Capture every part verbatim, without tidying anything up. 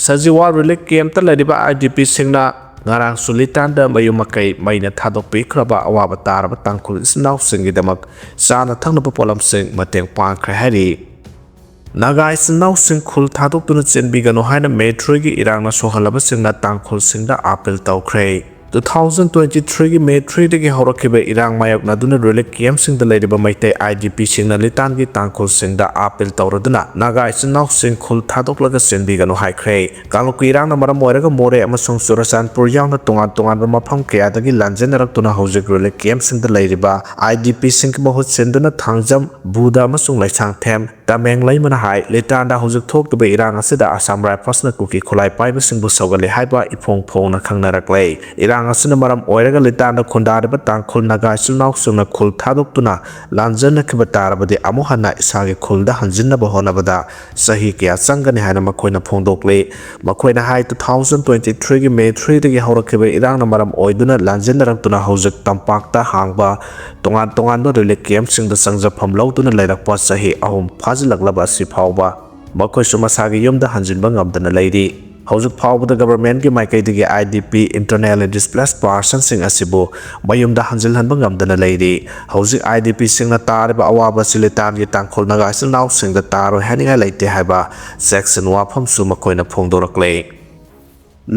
Sajiwa relief ꯀꯦꯝꯞꯇ ꯂꯩꯔꯤꯕ ꯑꯥꯏ ꯗꯤ ꯄꯤꯁꯤꯡꯅ ꯉꯔꯥꯡꯁꯨ ꯂꯤꯇꯥꯟꯗ ꯃꯌꯨꯝ ꯃꯀꯩ ꯃꯩꯅ ꯊꯥꯗꯣꯛꯄꯤꯈ꯭ꯔꯕ ꯑꯋꯥꯕ ꯇꯥꯔꯕ ꯇꯥꯡꯈꯨꯜ ꯏꯆꯤꯟ ꯏꯅꯥꯎꯁꯤꯡꯒꯤꯗꯃꯛ ꯆꯥꯅ ꯊꯛꯅꯕ ꯄꯣꯠꯂꯝꯁꯤꯡ ꯃꯇꯦꯡ ꯄꯥꯡꯈ꯭ꯔꯦ ꯍꯥꯏꯔꯤ꯫ ꯅꯥꯒꯥ ꯏꯆꯤꯟ ꯏꯅꯥꯎꯁꯤꯡ ꯈꯨꯜ ꯊꯥꯗꯣꯛꯇꯨꯅ ꯆꯦꯟꯕꯤꯒꯅꯨ ꯍꯥꯏꯅ ꯃꯦ ꯊ꯭ꯔꯤꯒꯤ ꯏꯔꯥꯡꯅ ꯁꯣꯛꯍꯜꯂꯕꯁꯤꯡꯅ ꯇꯥꯡꯈꯨꯜꯁꯤꯡꯗ ꯑꯥꯄꯤꯜ ꯇꯧꯈ꯭ꯔꯦ꯫ ꯇꯨ ꯊꯥꯎꯖꯟ ꯇ꯭ꯋꯦꯟꯇꯤ ꯊ꯭ꯔꯤꯒꯤ ꯃꯦ ꯊ꯭ꯔꯤꯗꯒꯤ ꯍꯧꯔꯛꯈꯤꯕ ꯏꯔꯥꯡ ꯃꯥꯌꯣꯛꯅꯗꯨꯅ ꯔꯤꯂꯤꯐ ꯀꯦꯝꯞꯁꯤꯡꯗ ꯂꯩꯔꯤꯕ ꯃꯩꯇꯩ ꯑꯥꯏ ꯗꯤ ꯄꯤꯁꯤꯡꯅ ꯂꯤꯇꯥꯟꯒꯤ ꯇꯥꯡꯈꯨꯜꯁꯤꯡꯗ ꯑꯥꯄꯤꯜ ꯇꯧꯔꯗꯨꯅ ꯅꯥꯒꯥ ꯏꯆꯤꯟ ꯏꯅꯥꯎꯁꯤꯡ ꯈꯨꯜ ꯊꯥꯗꯣꯛꯂꯒ ꯆꯦꯟꯕꯤꯒꯅꯨ ꯍꯥꯏꯈ꯭ꯔꯦ꯫ ꯀꯥꯡꯂꯨꯞꯀꯤ ꯏꯔꯥꯡꯅ ꯃꯔꯝ ꯑꯣꯏꯔꯒ ꯃꯣꯔꯦ ꯑꯃꯁꯨꯡ ꯆꯨꯔꯆꯥꯟꯄꯨꯔ ꯌꯥꯎꯅ ꯇꯣꯉꯥꯟ ꯇꯣꯉꯥꯟꯕ ꯃꯐꯝ ꯀꯌꯥꯗꯒꯤ ꯂꯥꯟꯖꯦꯟꯅꯔꯛꯇꯨꯅ ꯍꯧꯖꯤꯛ ꯔꯤꯂꯤꯐ ꯀꯦꯝꯞꯁꯤꯡꯗ ꯂꯩꯔꯤꯕ ꯑꯥꯏ ꯗꯤ ꯄꯤꯁꯤꯡꯒꯤ ꯃꯍꯨꯠ ꯁꯤꯟꯗꯨꯅ ꯊꯥꯡꯖꯝ, ꯕꯨꯙ ꯑꯃꯁꯨꯡ ꯂꯩꯁꯥꯡꯊꯦꯝ, ꯇꯃꯦꯡ ꯂꯩꯃꯅ ꯍꯥꯏ, ꯂꯤꯇꯥꯟꯗ ꯍꯧꯖꯤꯛ ꯊꯣꯛꯂꯤꯕ ꯏꯔꯥꯡ ꯑꯁꯤꯗ ꯑꯁꯥꯝ ꯔꯥꯏꯐꯜꯁꯅ ꯀꯨꯀꯤ ꯈꯨꯠꯂꯥꯏ ꯄꯥꯏꯕꯁꯤꯡꯕꯨ ꯁꯧꯒꯠꯂꯤ ꯍꯥꯏꯕ ꯏꯐꯣꯡ ꯐꯣꯡꯅ ꯈꯪꯅꯔꯛꯂꯦ꯫ ꯏꯔꯥꯡ ꯑꯁꯤꯅ ꯃꯔꯝ ꯑꯣꯏꯔꯒ ꯂꯤꯇꯥꯟꯗ ꯈꯨꯟꯗꯥꯔꯤꯕ ꯇꯥꯡꯈꯨꯜ ꯅꯥꯒꯥ ꯏꯆꯤꯜ ꯏꯅꯥꯎꯁꯤꯡꯅ ꯈꯨꯜ ꯊꯥꯗꯣꯛꯇꯨꯅ ꯂꯥꯟꯖꯟꯅꯈꯤꯕ ꯇꯥꯔꯕꯗꯤ ꯑꯃꯨꯛ ꯍꯟꯅ ꯏꯁꯥꯒꯤ ꯈꯨꯜꯗ ꯍꯟꯖꯤꯟꯅꯕ ꯍꯣꯠꯅꯕꯗ ꯆꯍꯤ ꯀꯌꯥ ꯆꯪꯒꯅꯤ ꯍꯥꯏꯅ ꯃꯈꯣꯏꯅ ꯐꯣꯡꯗꯣꯛꯂꯤ꯫ ꯃꯈꯣꯏꯅ ꯍꯥꯏ, ꯇꯨ ꯊꯥꯎꯖꯟ ꯇ꯭ꯋꯦꯟꯇꯤ ꯊ꯭ꯔꯤꯒꯤ ꯃꯦ ꯊ꯭ꯔꯤꯗꯒꯤ ꯍꯧꯔꯛꯈꯤꯕ ꯏꯔꯥꯡꯅ ꯃꯔꯝ ꯑꯣꯏꯗꯨꯅ ꯂꯥꯟꯖꯦꯟꯅꯔꯛꯇꯨꯅ ꯍꯧꯖꯤꯛ ꯇꯝꯄꯥꯛꯇ ꯍꯥꯡꯕ ꯇꯣꯉꯥꯟ ꯇꯣꯉꯥꯟꯕ ꯔꯤꯂꯤꯐ ꯀꯦꯝꯞꯁꯤꯡꯗ ꯆꯪꯖꯐꯝ ꯂꯧꯗꯨꯅ ꯂꯩꯔꯛꯄ ꯆꯍꯤ ꯑꯍꯨꯝ ꯐꯥꯖꯤꯜꯂꯛꯂꯕ ꯑꯁꯤ ꯐꯥꯎꯕ ꯃꯈꯣꯏꯁꯨ ꯃꯁꯥꯒꯤ ꯌꯨꯝꯗ ꯍꯟꯖꯤꯟꯕ ꯉꯝꯗꯅ ꯂꯩꯔꯤ꯫ ꯍꯧꯖꯤꯛ ꯐꯥꯎꯕꯗ ꯒꯚꯔꯟꯃꯦꯟꯠꯀꯤ ꯃꯥꯏꯀꯩꯗꯒꯤ I D P, internally displace ꯄꯥꯔꯁꯟꯁꯤꯡ ꯑꯁꯤꯕꯨ ꯃꯌꯨꯝꯗ ꯍꯟꯖꯤꯜꯍꯟꯕ ꯉꯝꯗꯅ ꯂꯩꯔꯤ꯫ ꯍꯧꯖꯤꯛ ꯑꯥꯏ ꯗꯤ ꯄꯤꯁꯤꯡꯅ ꯇꯥꯔꯤꯕ ꯑꯋꯥꯕ ꯑꯁꯤ ꯂꯤꯇꯥꯟꯒꯤ ꯇꯥꯡꯈꯨꯜ ꯅꯥꯒꯥ ꯏꯆꯤꯜ ꯏꯅꯥꯎꯁꯤꯡꯗ ꯇꯥꯔꯣꯏ ꯍꯥꯏꯅꯤꯡꯉꯥꯏ ꯂꯩꯇꯦ ꯍꯥꯏꯕ ꯆꯦꯛꯁꯤꯟ ꯋꯥꯐꯝꯁꯨ ꯃꯈꯣꯏꯅ ꯐꯣꯡꯗꯣꯔꯛꯂꯦ꯫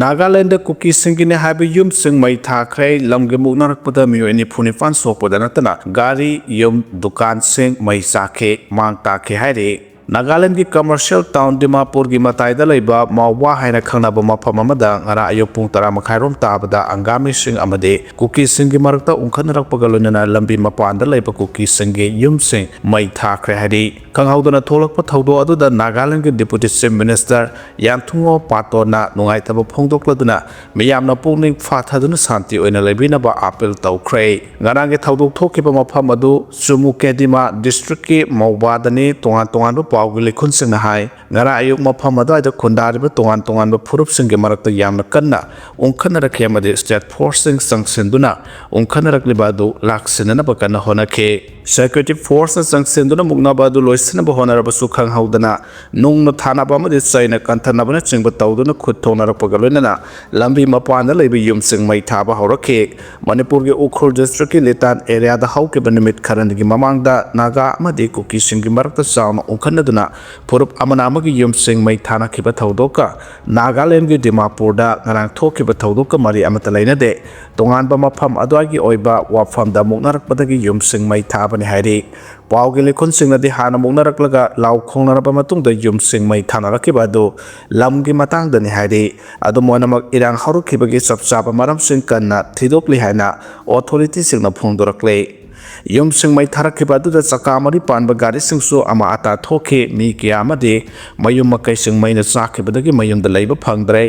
ꯅꯥꯒꯥꯂꯦꯟꯗ ꯀꯨꯀꯤꯁꯤꯡꯒꯤꯅꯤ ꯍꯥꯏꯕ ꯌꯨꯝꯁꯤꯡ ꯃꯩ ꯊꯥꯈ꯭ꯔꯦ꯫ ꯂꯝꯒꯤ ꯃꯨꯛꯅꯔꯛꯄꯗ ꯃꯤꯑꯣꯏ ꯅꯤꯐꯨ ꯅꯤꯄꯥꯟ ꯁꯣꯛꯄꯗ ꯅꯠꯇꯅ ꯒꯥꯔꯤ, ꯌꯨꯝ, ꯗꯨꯀꯥꯟꯁꯤꯡ ꯃꯩ ꯆꯥꯛꯈꯤ, ꯃꯥꯡ ꯇꯥꯛꯈꯤ ꯍꯥꯏꯔꯤ꯫ ꯅꯥꯒꯥꯂꯦꯟꯒꯤ ꯀꯃꯔꯁꯤꯌꯦꯜ ꯇꯥꯎꯟ ꯗꯤꯃꯥꯄꯨꯔꯒꯤ ꯃꯇꯥꯏꯗ ꯂꯩꯕ ꯃꯥꯎꯋꯥ ꯍꯥꯏꯅ ꯈꯪꯅꯕ ꯃꯐꯝ ꯑꯃꯗ ꯉꯔꯥꯡ ꯑꯌꯨꯛ ꯄꯨꯡ ꯇꯔꯥ ꯃꯈꯥꯏꯔꯣꯝ ꯇꯥꯕꯗ ꯑꯪꯒꯥꯃꯤꯁꯤꯡ ꯑꯃꯗꯤ ꯀꯨꯀꯤꯁꯤꯡꯒꯤ ꯃꯔꯛꯇ ꯎꯪꯈꯠꯅꯔꯛꯄꯒ ꯂꯣꯏꯅꯅ ꯂꯝꯕꯤ ꯃꯄꯥꯟꯗ ꯂꯩꯕ ꯀꯨꯀꯤꯁꯤꯡꯒꯤ ꯌꯨꯝꯁꯤꯡ ꯃꯩ ꯊꯥꯈ꯭ꯔꯦ ꯍꯥꯏꯔꯤ꯫ ꯈꯪꯍꯧꯗꯅ ꯊꯣꯛꯂꯛꯄ ꯊꯧꯗꯣꯛ ꯑꯗꯨꯗ ꯅꯥꯒꯥꯂꯦꯟꯒꯤ ꯗꯤꯄꯨꯇꯤ ꯆꯤꯐ ꯃꯤꯅꯤꯁꯇꯔ ꯌꯥꯟꯊꯨꯉꯣ ꯄꯥꯇꯣꯟꯅ ꯅꯨꯡꯉꯥꯏꯇꯕ ꯐꯣꯡꯗꯣꯛꯂꯗꯨꯅ ꯃꯤꯌꯥꯝꯅ ꯄꯨꯛꯅꯤꯡ ꯐꯥꯊꯗꯨꯅ ꯁꯥꯟꯇꯤ ꯑꯣꯏꯅ ꯂꯩꯕꯤꯅꯕ ꯑꯥꯄꯤꯜ ꯇꯧꯈ꯭ꯔꯦ꯫ ꯉꯔꯥꯡꯒꯤ ꯊꯧꯗꯣꯛ ꯊꯣꯛꯈꯤꯕ ꯃꯐꯝ ꯑꯗꯨ ꯆꯨꯃꯨꯀꯦꯗꯤꯃꯥ ꯗꯤꯁꯇ꯭ꯔꯤꯛꯀꯤ ꯃꯧꯕꯥꯗꯅꯤ꯫ ꯇꯣꯉꯥꯟ ꯇꯣꯉꯥꯟꯕ ꯄꯥꯎꯒꯤ ꯂꯩꯈꯨꯟꯁꯤꯡꯅ ꯍꯥꯏ, ꯉꯔꯥꯡ ꯑꯌꯨꯛ ꯃꯐꯝ ꯑꯗꯨꯋꯥꯏꯗ ꯈꯨꯟꯗꯥꯔꯤꯕ ꯇꯣꯉꯥꯟ ꯇꯣꯉꯥꯟꯕ ꯐꯨꯔꯨꯞꯁꯤꯡꯒꯤ ꯃꯔꯛꯇ ꯌꯥꯝꯅ ꯀꯟꯅ ꯎꯪꯈꯠꯅꯔꯛꯈꯤ ꯑꯃꯗꯤ ꯁ꯭ꯇꯦꯠ ꯐꯣꯔꯁꯁꯤꯡ ꯆꯪꯁꯤꯟꯗꯨꯅ ꯎꯪꯈꯠꯅꯔꯛꯂꯤꯕ ꯑꯗꯨ ꯂꯥꯛꯁꯤꯟꯅꯅꯕ ꯀꯟꯅ ꯍꯣꯠꯅꯈꯤ꯫ Security Forceꯅ ꯆꯪꯁꯤꯟꯗꯨꯅ ꯃꯨꯛꯅꯕ ꯑꯗꯨ ꯂꯣꯏꯁꯤꯟꯅꯕ ꯍꯣꯠꯅꯔꯕꯁꯨ, ꯈꯪꯍꯧꯗꯅ ꯅꯨꯡꯅ ꯊꯥꯅꯕ ꯑꯃꯗꯤ ꯆꯩꯅ ꯀꯟꯊꯅꯕꯅꯆꯤꯡꯕ ꯇꯧꯗꯨꯅ ꯈꯨꯠ ꯊꯣꯡꯅꯔꯛꯄꯒ ꯂꯣꯏꯅꯅ ꯂꯝꯕꯤ ꯃꯄꯥꯟꯗ ꯂꯩꯕ ꯌꯨꯝꯁꯤꯡ ꯃꯩ ꯊꯥꯕ ꯍꯧꯔꯛꯈꯤ꯫ ꯃꯅꯤꯄꯨꯔꯒꯤ ꯎꯈ꯭ꯔꯨꯜ districtꯀꯤ ꯂꯤꯇꯥꯟ areaꯗ ꯍꯧꯈꯤꯕ ꯅꯨꯃꯤꯠ ꯈꯔꯅꯤꯒꯤ ꯃꯃꯥꯡꯗ ꯅꯥꯒꯥ ꯑꯃꯗꯤ ꯀꯨꯀꯤꯁꯤꯡꯒꯤ ꯃꯔꯛꯇ ꯆꯥꯎꯅ ꯎꯪꯈꯠꯅꯗꯨꯅ ꯐꯨꯔꯨꯞ ꯑꯃꯅ ꯑꯃꯒꯤ ꯌꯨꯝꯁꯤꯡ ꯃꯩ ꯊꯥꯅꯈꯤꯕ ꯊꯧꯗꯣꯛꯀ ꯅꯥꯒꯥꯂꯦꯟꯒꯤ ꯗꯤꯃꯥꯄꯨꯔꯗ ꯉꯔꯥꯡ ꯊꯣꯛꯈꯤꯕ ꯊꯧꯗꯣꯛꯀ ꯃꯔꯤ ꯑꯃꯠꯇ ꯂꯩꯅꯗꯦ꯫ ꯇꯣꯉꯥꯟꯕ ꯃꯐꯝ ꯑꯗꯨꯋꯥꯏꯒꯤ ꯑꯣꯏꯕ ꯋꯥꯐꯝꯗ ꯃꯨꯛꯅꯔꯛꯄꯗꯒꯤ ꯌꯨꯝꯁꯤꯡ ꯃꯩ ꯊꯥꯕꯅꯤ ꯍꯥꯏꯔꯤ꯫ ꯄꯥꯎꯒꯤ ꯂꯤꯈꯨꯟꯁꯤꯡꯅꯗꯤ ꯍꯥꯟꯅ ꯃꯨꯛꯅꯔꯛꯂꯒ ꯂꯥꯎ ꯈꯣꯡꯅꯔꯕ ꯃꯇꯨꯡꯗ ꯌꯨꯝꯁꯤꯡ ꯃꯩ ꯊꯥꯅꯔꯛꯈꯤꯕ ꯑꯗꯨ ꯂꯝꯒꯤ ꯃꯇꯥꯡꯗꯅꯤ ꯍꯥꯏꯔꯤ꯫ ꯑꯗꯨꯝ ꯑꯣꯏꯅꯃꯛ, ꯏꯔꯥꯡ ꯍꯧꯔꯛꯈꯤꯕꯒꯤ ꯆꯞ ꯆꯥꯕ ꯃꯔꯝꯁꯤꯡ ꯀꯟꯅ ꯊꯤꯗꯣꯛꯂꯤ ꯍꯥꯏꯅ authorityꯁꯤꯡꯅ ꯐꯣꯡꯗꯣꯔꯛꯂꯤ꯫ ꯌꯨꯝꯁꯤꯡ ꯃꯩ ꯊꯥꯔꯛꯈꯤꯕ ꯑꯗꯨꯗ ꯆꯀꯥ ꯃꯔꯤ ꯄꯥꯟꯕ ꯒꯥꯔꯤꯁꯤꯡꯁꯨ ꯑꯃꯥ ꯑꯇꯥ ꯊꯣꯛꯈꯤ꯫ ꯃꯤ ꯀꯌꯥ ꯑꯃꯗꯤ ꯃꯌꯨꯝ ꯃꯀꯩꯁꯤꯡ ꯃꯩꯅ ꯆꯥꯛꯈꯤꯕꯗꯒꯤ ꯃꯌꯨꯝꯗ ꯂꯩꯕ ꯐꯪꯗ꯭ꯔꯦ꯫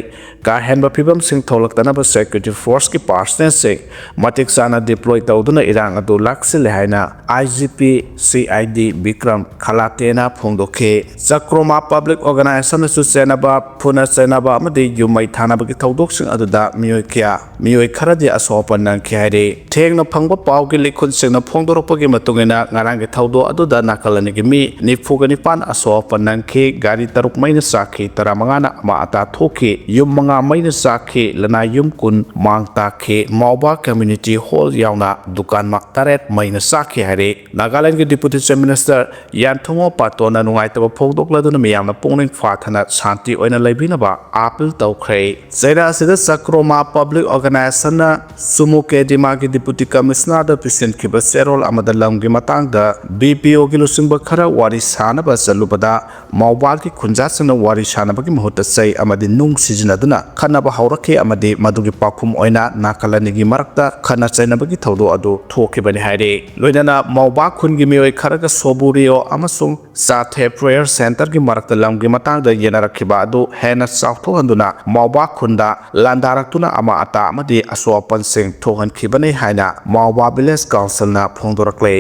ꯀꯥ ꯍꯦꯟꯕ ꯐꯤꯕꯝꯁꯤꯡ ꯊꯣꯛꯂꯛꯇꯅꯕ security forceꯀꯤ personnelꯁꯤꯡ ꯃꯇꯤꯛ ꯆꯥꯅ deploy ꯇꯧꯗꯨꯅ ꯏꯔꯥꯡ ꯑꯗꯨ ꯂꯥꯛꯁꯤꯜꯂꯦ ꯍꯥꯏꯅ IGP CID ꯕꯤꯀ꯭ꯔꯝ ꯈꯂꯥꯇꯦꯅ ꯐꯣꯡꯗꯣꯛꯈꯤ꯫ ꯆꯀ꯭ꯔꯣꯃꯥ Public Organisationꯅꯁꯨ ꯆꯦꯟꯅꯕ, ꯐꯨꯅ ꯆꯩꯅꯕ ꯑꯃꯗꯤ ꯌꯨꯝ ꯃꯩ ꯊꯥꯅꯕꯒꯤ ꯊꯧꯗꯣꯛꯁꯤꯡ ꯑꯗꯨꯗ ꯃꯤꯑꯣꯏ ꯀꯌꯥ, ꯃꯤꯑꯣꯏ ꯈꯔꯗꯤ ꯑꯁꯣꯛ ꯑꯄꯟ ꯅꯪꯈꯤ ꯍꯥꯏꯔꯤ꯫ ꯊꯦꯡꯅ ꯐꯪꯕ ꯄꯥꯎꯒꯤ ꯂꯤꯈꯨꯟꯁꯤꯡꯅ ꯐꯣꯡꯗꯣꯔꯛꯄꯒꯤ ꯃꯇꯨꯡ ꯏꯟꯅ, ꯉꯔꯥꯡꯒꯤ ꯊꯧꯗꯣꯛ ꯑꯗꯨꯗ ꯅꯥꯀꯜ ꯑꯅꯤꯒꯤ ꯃꯤ ꯅꯤꯐꯨꯒ ꯅꯤꯄꯥꯟ ꯑꯁꯣꯛ ꯑꯄꯟ ꯅꯪꯈꯤ, ꯒꯥꯔꯤ ꯇꯔꯨꯛ ꯃꯩꯅ ꯆꯥꯛꯈꯤ, ꯇꯔꯥꯃꯉꯥꯅ ꯑꯃꯥ ꯑꯇꯥ ꯊꯣꯛꯈꯤ, ꯌꯨꯝ ꯃꯉꯥ ꯃꯩꯅ ꯆꯥꯛꯈꯤ, ꯂꯅꯥꯏ ꯌꯨꯝ ꯀꯨꯟ ꯃꯥꯡ ꯇꯥꯛꯈꯤ, ꯃꯥꯎꯕꯥ Community Hall ꯌꯥꯎꯅ ꯗꯨꯀꯥꯟ ꯃ-, ꯇꯔꯦꯠ ꯃꯩꯅ ꯆꯥꯛꯈꯤ ꯍꯥꯏꯔꯤ꯫ ꯅꯥꯒꯥꯂꯦꯟꯒꯤ Deputy Chief Minister ꯌꯥꯟꯊꯣꯉꯣ ꯄꯥꯇꯣꯟꯅ ꯅꯨꯡꯉꯥꯏꯇꯕ ꯐꯣꯡꯗꯣꯛꯂꯗꯨꯅ ꯃꯤꯌꯥꯝꯅ ꯄꯨꯛꯅꯤꯡ ꯐꯥꯊꯅ ꯁꯥꯟꯇꯤ ꯑꯣꯏꯅ ꯂꯩꯕꯤꯅꯕ appeal ꯇꯧꯈ꯭ꯔꯦ꯫ ꯆꯩꯔꯥ ꯑꯁꯤꯗ ꯆꯀ꯭ꯔꯣꯃꯥ Public Organisationꯅ ꯆꯨꯃꯨꯀꯦꯗꯤꯃꯥꯒꯤ Deputy Commissionerꯗ ꯄꯤꯁꯤꯟꯈꯤꯕ ꯆꯦꯔꯣꯜ ꯑꯃꯗ ꯂꯝꯒꯤ ꯃꯇꯥꯡꯗ BPOꯒꯤ ꯂꯨꯆꯤꯡꯕ ꯈꯔ ꯋꯥꯔꯤ ꯁꯥꯅꯕ ꯆꯠꯂꯨꯕꯗ ꯃꯥꯎꯕꯥꯒꯤ ꯈꯨꯟꯖꯥꯁꯤꯡꯅ ꯋꯥꯔꯤ ꯁꯥꯅꯕꯒꯤ ꯃꯍꯨꯠꯇ ꯆꯩ ꯑꯃꯗꯤ ꯅꯨꯡ ꯁꯤꯖꯤꯟꯅꯗꯨꯅ ꯈꯠꯅꯕ ꯍꯧꯔꯛꯈꯤ ꯑꯃꯗꯤ ꯃꯗꯨꯒꯤ ꯄꯥꯎꯈꯨꯝ ꯑꯣꯏꯅ ꯅꯥꯀꯜ ꯑꯅꯤꯒꯤ ꯃꯔꯛꯇ ꯈꯠꯅ ꯆꯩꯅꯕꯒꯤ ꯊꯧꯗꯣꯛ ꯑꯗꯨ ꯊꯣꯛꯈꯤꯕꯅꯤ ꯍꯥꯏꯔꯤ꯫ ꯂꯣꯏꯅꯅ ꯃꯥꯎꯕꯥ ꯈꯨꯟꯒꯤ ꯃꯤꯑꯣꯏ ꯈꯔꯒ ꯁꯣꯕꯨꯔꯤꯌꯣ ꯑꯃꯁꯨꯡ ꯆꯥꯊꯦ Prayer Centreꯒꯤ ꯃꯔꯛꯇ ꯂꯝꯒꯤ ꯃꯇꯥꯡꯗ ꯌꯦꯟꯅꯔꯛꯈꯤꯕ ꯑꯗꯨ ꯍꯦꯟꯅ ꯆꯥꯎꯊꯣꯛꯍꯟꯗꯨꯅ ꯃꯥꯎꯕꯥ ꯈꯨꯟꯗ ꯂꯥꯟꯗꯥꯔꯛꯇꯨꯅ ꯑꯃꯥ ꯑꯇꯥ ꯑꯃꯗꯤ ꯑꯁꯣꯛ ꯑꯄꯟꯁꯤꯡ ꯊꯣꯛꯍꯟꯈꯤꯕꯅꯤ ꯍꯥꯏꯅ ꯃꯥꯎꯕꯥ Village Councilꯅ ꯐꯣꯡꯗꯣꯔꯛꯂꯦ꯫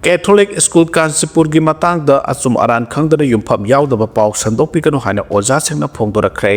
Catholic School ꯀꯥꯟꯆꯤꯄꯨꯔꯒꯤ ꯃꯇꯥꯡꯗ ꯑꯆꯨꯝ ꯑꯔꯥꯟ ꯈꯪꯗꯅ ꯌꯨꯝꯐꯝ ꯌꯥꯎꯗꯕ ꯄꯥꯎ ꯁꯟꯗꯣꯛꯄꯤꯒꯅꯨ ꯍꯥꯏꯅ ꯑꯣꯖꯥꯁꯤꯡꯅ ꯐꯣꯡꯗꯣꯔꯛꯈ꯭ꯔꯦ꯫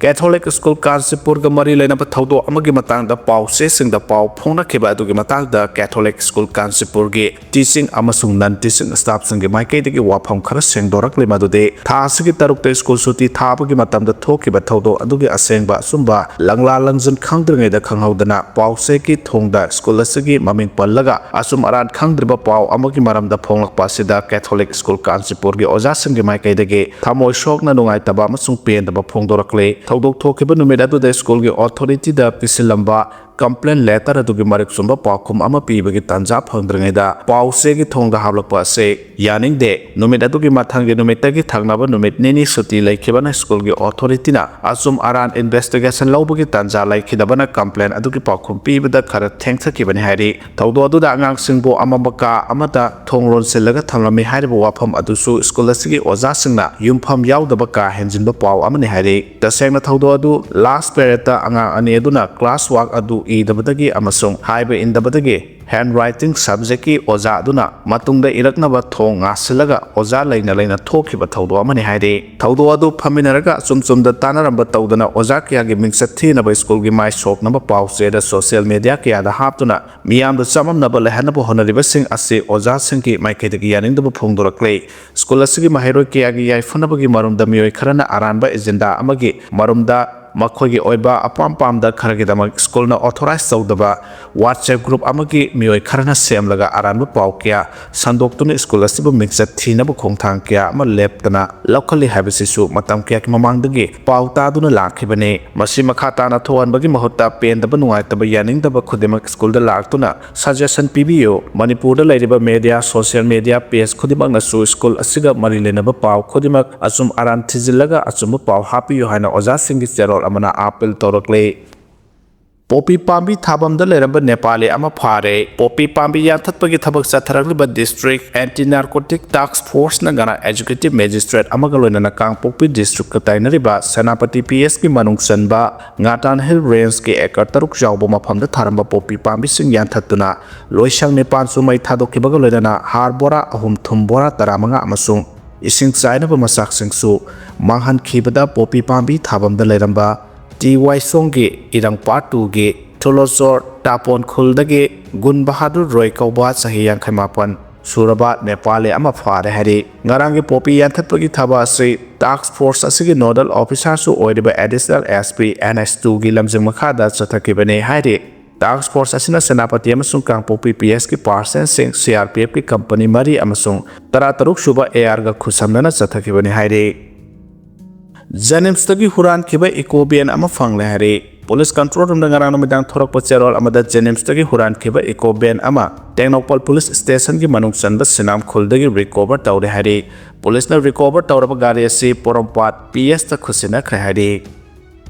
ꯀꯦꯊꯣꯂꯤꯛ ꯁ꯭ꯀꯨꯜ ꯀꯥꯟꯆꯤꯄꯨꯔꯒ ꯃꯔꯤ ꯂꯩꯅꯕ ꯊꯧꯗꯣꯛ ꯑꯃꯒꯤ ꯃꯇꯥꯡꯗ ꯄꯥꯎ ꯆꯦꯁꯤꯡꯗ ꯄꯥꯎ ꯐꯣꯡꯅꯈꯤꯕ ꯑꯗꯨꯒꯤ ꯃꯇꯥꯡꯗ ꯀꯦꯊꯣꯂꯤꯛ ꯁ꯭ꯀꯨꯜ ꯀꯥꯟꯆꯤꯄꯨꯔꯒꯤ ꯇꯤꯆꯤꯡ ꯑꯃꯁꯨꯡ ꯅꯟ ꯇꯤꯆꯤꯡ ꯁ꯭ꯇꯥꯐꯁꯤꯡꯒꯤ ꯃꯥꯏꯀꯩꯗꯒꯤ ꯋꯥꯐꯝ ꯈꯔ ꯁꯦꯡꯗꯣꯔꯛꯂꯤ꯫ ꯃꯗꯨꯗꯤ ꯊꯥ ꯑꯁꯤꯒꯤ ꯇꯔꯨꯛꯇ ꯁ꯭ꯀꯨꯜ ꯁꯨꯇꯤ ꯊꯥꯕꯒꯤ ꯃꯇꯝꯗ ꯊꯣꯛꯈꯤꯕ ꯊꯧꯗꯣꯛ ꯑꯗꯨꯒꯤ ꯑꯁꯦꯡꯕ ꯑꯆꯨꯝꯕ ꯂꯪꯂꯥ ꯂꯪꯖꯟ ꯈꯪꯗ꯭ꯔꯤꯉꯩꯗ ꯈꯪꯍꯧꯗꯅ ꯄꯥꯎ ꯆꯦꯒꯤ ꯊꯣꯡꯗ ꯁ꯭ꯀꯨꯜ ꯑꯁꯤꯒꯤ ꯃꯃꯤꯡ ꯄꯜꯂꯒ ꯑꯆꯨꯝ ꯑꯔꯥꯟ ꯈꯪꯗ꯭ꯔꯤꯕ ꯄꯥꯎ ꯑꯃꯒꯤ ꯃꯔꯝꯗ ꯐꯣꯡꯂꯛꯄ ꯑꯁꯤꯗ ꯀꯦꯊꯣꯂꯤꯛ ꯁ꯭ꯀꯨꯜ ꯀꯥꯟꯆꯤꯄꯨꯔꯒꯤ ꯑꯣꯖꯥꯁꯤꯡꯒꯤ ꯃꯥꯏꯀꯩꯗꯒꯤ ꯊꯃꯣꯏ ꯁꯣꯛꯅ ꯅꯨꯡꯉꯥꯏꯇꯕ ꯑꯃꯁꯨꯡ ꯄꯦꯟꯗꯕ ꯐꯣꯡꯗꯣꯔꯛꯂꯤ꯫ ꯊꯧꯗꯣꯛ ꯊꯣꯛꯈꯤꯕ ꯅꯨꯃꯤꯠ ꯑꯗꯨꯗ ꯁ꯭ꯀꯨꯜꯒꯤ ꯑꯣꯊꯣꯔꯤꯇꯤꯗ ꯄꯤꯁꯤꯜꯂꯝꯕ ꯀꯝꯄ꯭ꯂꯦꯟ ꯂꯦꯇꯔ ꯑꯗꯨꯒꯤ ꯃꯔꯤꯛ ꯆꯨꯝꯕ ꯄꯥꯎꯈꯨꯝ ꯑꯃ ꯄꯤꯕꯒꯤ ꯇꯥꯟꯖꯥ ꯐꯪꯗ꯭ꯔꯤꯉꯩꯗ ꯄꯥꯎ ꯆꯦꯒꯤ ꯊꯣꯡꯗ ꯍꯥꯞꯂꯛꯄ ꯑꯁꯤ ꯌꯥꯅꯤꯡꯗꯦ꯫ ꯅꯨꯃꯤꯠ ꯑꯗꯨꯒꯤ ꯃꯊꯪꯒꯤ ꯅꯨꯃꯤꯠꯇꯒꯤ ꯊꯪꯅꯕ ꯅꯨꯃꯤꯠ ꯅꯤꯅꯤ ꯁꯨꯇꯤ ꯂꯩꯈꯤꯕꯅ ꯁ꯭ꯀꯨꯜꯒꯤ ꯑꯣꯊꯣꯔꯤꯇꯤꯅ ꯑꯆꯨꯝ ꯑꯔꯥꯟ ꯏꯟꯚꯦꯁꯇꯤꯒꯦꯁꯟ ꯂꯧꯕꯒꯤ ꯇꯥꯟꯖꯥ ꯂꯩꯈꯤꯗꯕꯅ ꯀꯝꯄ꯭ꯂꯦꯟ ꯑꯗꯨꯒꯤ ꯄꯥꯎꯈꯨꯝ ꯄꯤꯕꯗ ꯈꯔ ꯊꯦꯡꯊꯈꯤꯕꯅꯤ ꯍꯥꯏꯔꯤ꯫ ꯊꯧꯗꯣꯛ ꯑꯗꯨꯗ ꯑꯉꯥꯡꯁꯤꯡꯕꯨ ꯑꯃꯝꯕ ꯀꯥ ꯑꯃꯗ ꯊꯣꯡ ꯂꯣꯟꯁꯤꯜꯂꯒ ꯊꯝꯂꯝꯃꯤ ꯍꯥꯏꯔꯤꯕ ꯋꯥꯐꯝ ꯑꯗꯨꯁꯨ ꯁ꯭ꯀꯨꯜ ꯑꯁꯤꯒꯤ ꯑꯣꯖꯥꯁꯤꯡꯅ ꯌꯨꯝꯐꯝ ꯌꯥꯎꯗꯕ ꯀꯥ ꯍꯦꯟꯖꯤꯟꯕ ꯄꯥꯎ ꯑꯃꯅꯤ ꯍꯥꯏꯔꯤ꯫ ꯇꯁꯦꯡꯅ ꯊꯧꯗꯣꯛ ꯑꯗꯨ ꯂꯥꯁ ꯄꯦꯔꯦꯗꯇ ꯑꯉꯥꯡ ꯑꯅꯤ ꯑꯗꯨꯅ ꯀ꯭ꯂꯥꯁ ꯋꯥꯔꯛ ꯑꯗꯨ ꯏꯗꯕꯗꯒꯤ ꯑꯃꯁꯨꯡ ꯍꯥꯏꯕ ꯏꯟꯗꯕꯗꯒꯤ ꯍꯦꯟ ꯔꯥꯏꯇꯤꯡ ꯁꯕꯖꯦꯛꯀꯤ ꯑꯣꯖꯥ ꯑꯗꯨꯅ ꯃꯇꯨꯡꯗ ꯏꯔꯛꯅꯕ ꯊꯣꯡ ꯉꯥꯁꯤꯜꯂꯒ ꯑꯣꯖꯥ ꯂꯩꯅ ꯂꯩꯅ ꯊꯣꯛꯈꯤꯕ ꯊꯧꯗꯣꯛ ꯑꯃꯅꯤ ꯍꯥꯏꯔꯤ꯫ ꯊꯧꯗꯣꯛ ꯑꯗꯨ ꯐꯝꯃꯤꯟꯅꯔꯒ ꯑꯆꯨꯝ ꯆꯨꯝꯗ ꯇꯥꯟꯅꯔꯝꯕ ꯇꯧꯗꯅ ꯑꯣꯖꯥ ꯀꯌꯥꯒꯤ ꯃꯤꯡꯆꯠ ꯊꯤꯅꯕ ꯁ꯭ꯀꯨꯜꯒꯤ ꯃꯥꯏ ꯁꯣꯛꯅꯕ ꯄꯥꯎ ꯆꯦꯗ ꯁꯣꯁꯤꯌꯦꯜ ꯃꯦꯗꯤꯌꯥ ꯀꯌꯥꯗ ꯍꯥꯞꯇꯨꯅ ꯃꯤꯌꯥꯝꯗ ꯆꯃꯝꯅꯕ ꯂꯩꯍꯟꯅꯕ ꯍꯣꯠꯅꯔꯤꯕꯁꯤꯡ ꯑꯁꯤ ꯑꯣꯖꯥꯁꯤꯡꯒꯤ ꯃꯥꯏꯀꯩꯗꯒꯤ ꯌꯥꯅꯤꯡꯗꯕ ꯐꯣꯡꯗꯣꯔꯛꯂꯤ꯫ ꯁ꯭ꯀꯨꯜ ꯑꯁꯤꯒꯤ ꯃꯍꯩꯔꯣꯏ ꯀꯌꯥꯒꯤ ꯌꯥꯏꯐꯅꯕꯒꯤ ꯃꯔꯨꯝꯗ ꯃꯤꯑꯣꯏ ꯈꯔꯅ ꯑꯔꯥꯟꯕ ꯑꯦꯖꯦꯟꯗꯥ ꯑꯃꯒꯤ ꯃꯔꯨꯝꯗ ꯃꯈꯣꯏꯒꯤ ꯑꯣꯏꯕ ꯑꯄꯥꯝ ꯄꯥꯝꯗ ꯈꯔꯒꯤꯗꯃꯛ ꯁ꯭ꯀꯨꯜꯅ ꯑꯣꯊꯣꯔꯥꯏꯖ ꯇꯧꯗꯕ WhatsApp ꯒ꯭ꯔꯨꯞ ꯑꯃꯒꯤ ꯃꯤꯑꯣꯏ ꯈꯔꯅ ꯁꯦꯝꯂꯒ ꯑꯔꯥꯟꯕ ꯄꯥꯎ ꯀꯌꯥ ꯁꯟꯗꯣꯛꯇꯨꯅ ꯁ꯭ꯀꯨꯜ ꯑꯁꯤꯕꯨ ꯃꯤꯡꯆꯠ ꯊꯤꯅꯕ ꯈꯣꯡꯊꯥꯡ ꯀꯌꯥ ꯑꯃ ꯂꯦꯞꯇꯅ ꯂꯧꯈꯠꯂꯤ ꯍꯥꯏꯕꯁꯤꯁꯨ ꯃꯇꯝ ꯀꯌꯥꯒꯤ ꯃꯃꯥꯡꯗꯒꯤ ꯄꯥꯎ ꯇꯥꯗꯨꯅ ꯂꯥꯛꯈꯤꯕꯅꯤ꯫ ꯃꯁꯤ ꯃꯈꯥ ꯇꯥꯅ ꯊꯣꯛꯍꯟꯕꯒꯤ ꯃꯍꯨꯠꯇ ꯄꯦꯟꯗꯕ, ꯅꯨꯡꯉꯥꯏꯇꯕ, ꯌꯥꯅꯤꯡꯗꯕ ꯈꯨꯗꯤꯡꯃꯛ ꯁ꯭ꯀꯨꯜꯗ ꯂꯥꯛꯇꯨꯅ ꯁꯖꯦꯁꯟ ꯄꯤꯕꯤꯌꯨ꯫ ꯃꯅꯤꯄꯨꯔꯗ ꯂꯩꯔꯤꯕ ꯃꯦꯗꯤꯌꯥ, ꯁꯣꯁꯤꯌꯦꯜ ꯃꯦꯗꯤꯌꯥ ꯄꯦꯖ ꯈꯨꯗꯤꯡꯃꯛꯅꯁꯨ ꯁ꯭ꯀꯨꯜ ꯑꯁꯤꯒ ꯃꯔꯤ ꯂꯩꯅꯕ ꯄꯥꯎ ꯈꯨꯗꯤꯡꯃꯛ ꯑꯆꯨꯝ ꯑꯔꯥꯟ ꯊꯤꯖꯤꯜꯂꯒ ꯑꯆꯨꯝꯕ ꯄꯥꯎ ꯍꯥꯞꯄꯤꯌꯨ ꯍꯥꯏꯅ ꯑꯣꯖꯥꯁꯤꯡꯒꯤ ꯆꯦꯔꯣꯜ ꯑꯃꯅ ꯑꯥꯄꯤꯜ ꯇꯧꯔꯛꯂꯤ꯫ ꯄꯣꯄꯤ ꯄꯥꯝꯕꯤ ꯊꯥꯐꯝꯗ ꯂꯩꯔꯝꯕ ꯅꯦꯄꯥꯂꯤ ꯑꯃ ꯐꯥꯔꯦ꯫ ꯄꯣꯄꯤ ꯄꯥꯝꯕꯤ ꯌꯥꯟꯊꯠꯄꯒꯤ ꯊꯕꯛ ꯆꯠꯊꯔꯛꯂꯤꯕ ꯗꯤꯁꯇ꯭ꯔꯤꯛ ꯑꯦꯟꯇꯤ ꯅꯥꯔꯀꯣꯇꯤꯛ ꯇꯥꯛꯁ ꯐꯣꯔꯁꯅ ꯉꯔꯥꯡ ꯑꯦꯖꯨꯀꯦꯇꯤꯚ ꯃꯦꯖꯤꯁꯇ꯭ꯔꯦꯠ ꯑꯃꯒ ꯂꯣꯏꯅꯅ ꯀꯥꯡꯄꯣꯛꯄꯤ ꯗꯤꯁꯇ꯭ꯔꯤꯛꯀ ꯇꯥꯏꯅꯔꯤꯕ ꯁꯦꯅꯥꯄꯇꯤ ꯄꯤ ꯑꯦꯁꯀꯤ ꯃꯅꯨꯡ ꯆꯟꯕ ꯉꯥꯇꯥꯟ ꯍꯤꯜ ꯔꯦꯟꯖꯀꯤ ꯑꯦꯀꯔ ꯇꯔꯨꯛ ꯆꯥꯎꯕ ꯃꯐꯝꯗ ꯊꯥꯔꯝꯕ ꯄꯣꯄꯤ ꯄꯥꯝꯕꯤꯁꯤꯡ ꯌꯥꯟꯊꯠꯇꯨꯅ ꯂꯣꯏꯁꯪ ꯅꯤꯄꯥꯟꯁꯨ ꯃꯩ ꯊꯥꯗꯣꯛꯈꯤꯕꯒ ꯂꯣꯏꯅꯅ ꯍꯥꯔ ꯕꯣꯔꯥ ꯑꯍꯨꯝ, ꯊꯨꯝ ꯕꯣꯔꯥ ꯇꯔꯥꯃꯉꯥ ꯑꯃꯁꯨꯡ ꯏꯁꯤꯡ ꯆꯥꯏꯅꯕ ꯃꯆꯥꯛꯁꯤꯡꯁꯨ ꯃꯥꯡꯍꯟꯈꯤꯕꯗ ꯄꯣꯄꯤ ꯄꯥꯝꯕꯤ ꯊꯥꯐꯝꯗ ꯂꯩꯔꯝꯕ ꯇꯤ ꯋꯥꯏꯁꯣꯡꯒꯤ ꯏꯔꯪ ꯄꯥꯔꯠ ꯇꯨꯒꯤ ꯊꯨꯂꯣꯆꯣꯔ ꯇꯥꯄꯣꯟ ꯈꯨꯜꯗꯒꯤ ꯒꯨꯟ ꯕꯍꯥꯗꯨꯔ ꯔꯣꯏ ꯀꯧꯕ ꯆꯍꯤ ꯌꯥꯡꯈꯩ ꯃꯥꯄꯟ ꯁꯨꯔꯕ ꯅꯦꯄꯥꯂꯤ ꯑꯃ ꯐꯥꯔꯦ ꯍꯥꯏꯔꯤ꯫ ꯉꯔꯥꯡꯒꯤ ꯄꯣꯄꯤ ꯌꯥꯟꯊꯠꯄꯒꯤ ꯊꯕꯛ ꯑꯁꯤ ꯇꯥꯁꯛ ꯐꯣꯔꯁ ꯑꯁꯤꯒꯤ ꯅꯣꯗꯜ ꯑꯣꯐꯤꯁꯥꯔꯁꯨ ꯑꯣꯏꯔꯤꯕ ꯑꯦꯗꯤꯁꯅꯦꯜ ꯑꯦꯁ ꯄꯤ ꯑꯦꯟ ꯑꯦꯁ ꯇꯨꯒꯤ ꯂꯝꯖꯤꯡ ꯃꯈꯥꯗ ꯆꯠꯊꯈꯤꯕꯅꯤ ꯍꯥꯏꯔꯤ꯫ ꯇꯥꯁꯛ ꯐꯣꯔꯁ ꯑꯁꯤꯅ ꯁꯦꯅꯥꯄꯇꯤ ꯑꯃꯁꯨꯡ ꯀꯥꯡꯄꯣꯛꯄꯤ ꯄꯤ ꯑꯦꯁꯀꯤ ꯄꯥꯔꯁꯟꯁꯤꯡ, ꯁꯤ ꯑꯥꯔ ꯄꯤ ꯑꯦꯐꯀꯤ ꯀꯝꯄꯅꯤ ꯃꯔꯤ ꯑꯃꯁꯨꯡ ꯇꯔꯥꯇꯔꯨꯛ ꯁꯨꯕ ꯑꯦ ꯑꯥꯔꯒ ꯈꯨꯠꯁꯝꯅꯅ ꯆꯠꯊꯈꯤꯕꯅꯤ ꯍꯥꯏꯔꯤ꯫ ꯖꯦꯅꯤꯝꯁꯇꯒꯤ ꯍꯨꯔꯥꯟꯈꯤꯕ ꯏꯀꯣ ꯚꯦꯟ ꯑꯃ ꯐꯪꯂꯦ ꯍꯥꯏꯔꯤ꯫ ꯄꯨꯂꯤꯁ ꯀꯟꯇ꯭ꯔꯣꯜ ꯔꯨꯝꯗ ꯉꯔꯥꯡ ꯅꯨꯃꯤꯗꯥꯡ ꯊꯣꯔꯛꯄ ꯆꯦꯔꯣꯜ ꯑꯃꯗ ꯖꯦꯅꯤꯝꯁꯇꯒꯤ ꯍꯨꯔꯥꯟꯈꯤꯕ ꯏꯀꯣ ꯚꯦꯟ ꯑꯃ ꯇꯦꯡꯅꯧꯄꯜ ꯄꯨꯂꯤꯁ ꯁ꯭ꯇꯦꯁꯟꯒꯤ ꯃꯅꯨꯡ ꯆꯟꯕ ꯁꯤꯅꯥꯝ ꯈꯨꯜꯗꯒꯤ ꯔꯤꯀꯣꯚꯔ ꯇꯧꯔꯦ ꯍꯥꯏꯔꯤ꯫ ꯄꯨꯂꯤꯁꯅ ꯔꯤꯀꯣꯚꯔ ꯇꯧꯔꯕ ꯒꯥꯔꯤ ꯑꯁꯤ ꯄꯣꯔꯣꯝꯄꯥꯠ ꯄꯤ ꯑꯦꯁꯇ ꯈꯨꯠꯁꯤꯟꯅꯈ꯭ꯔꯦ ꯍꯥꯏꯔꯤ꯫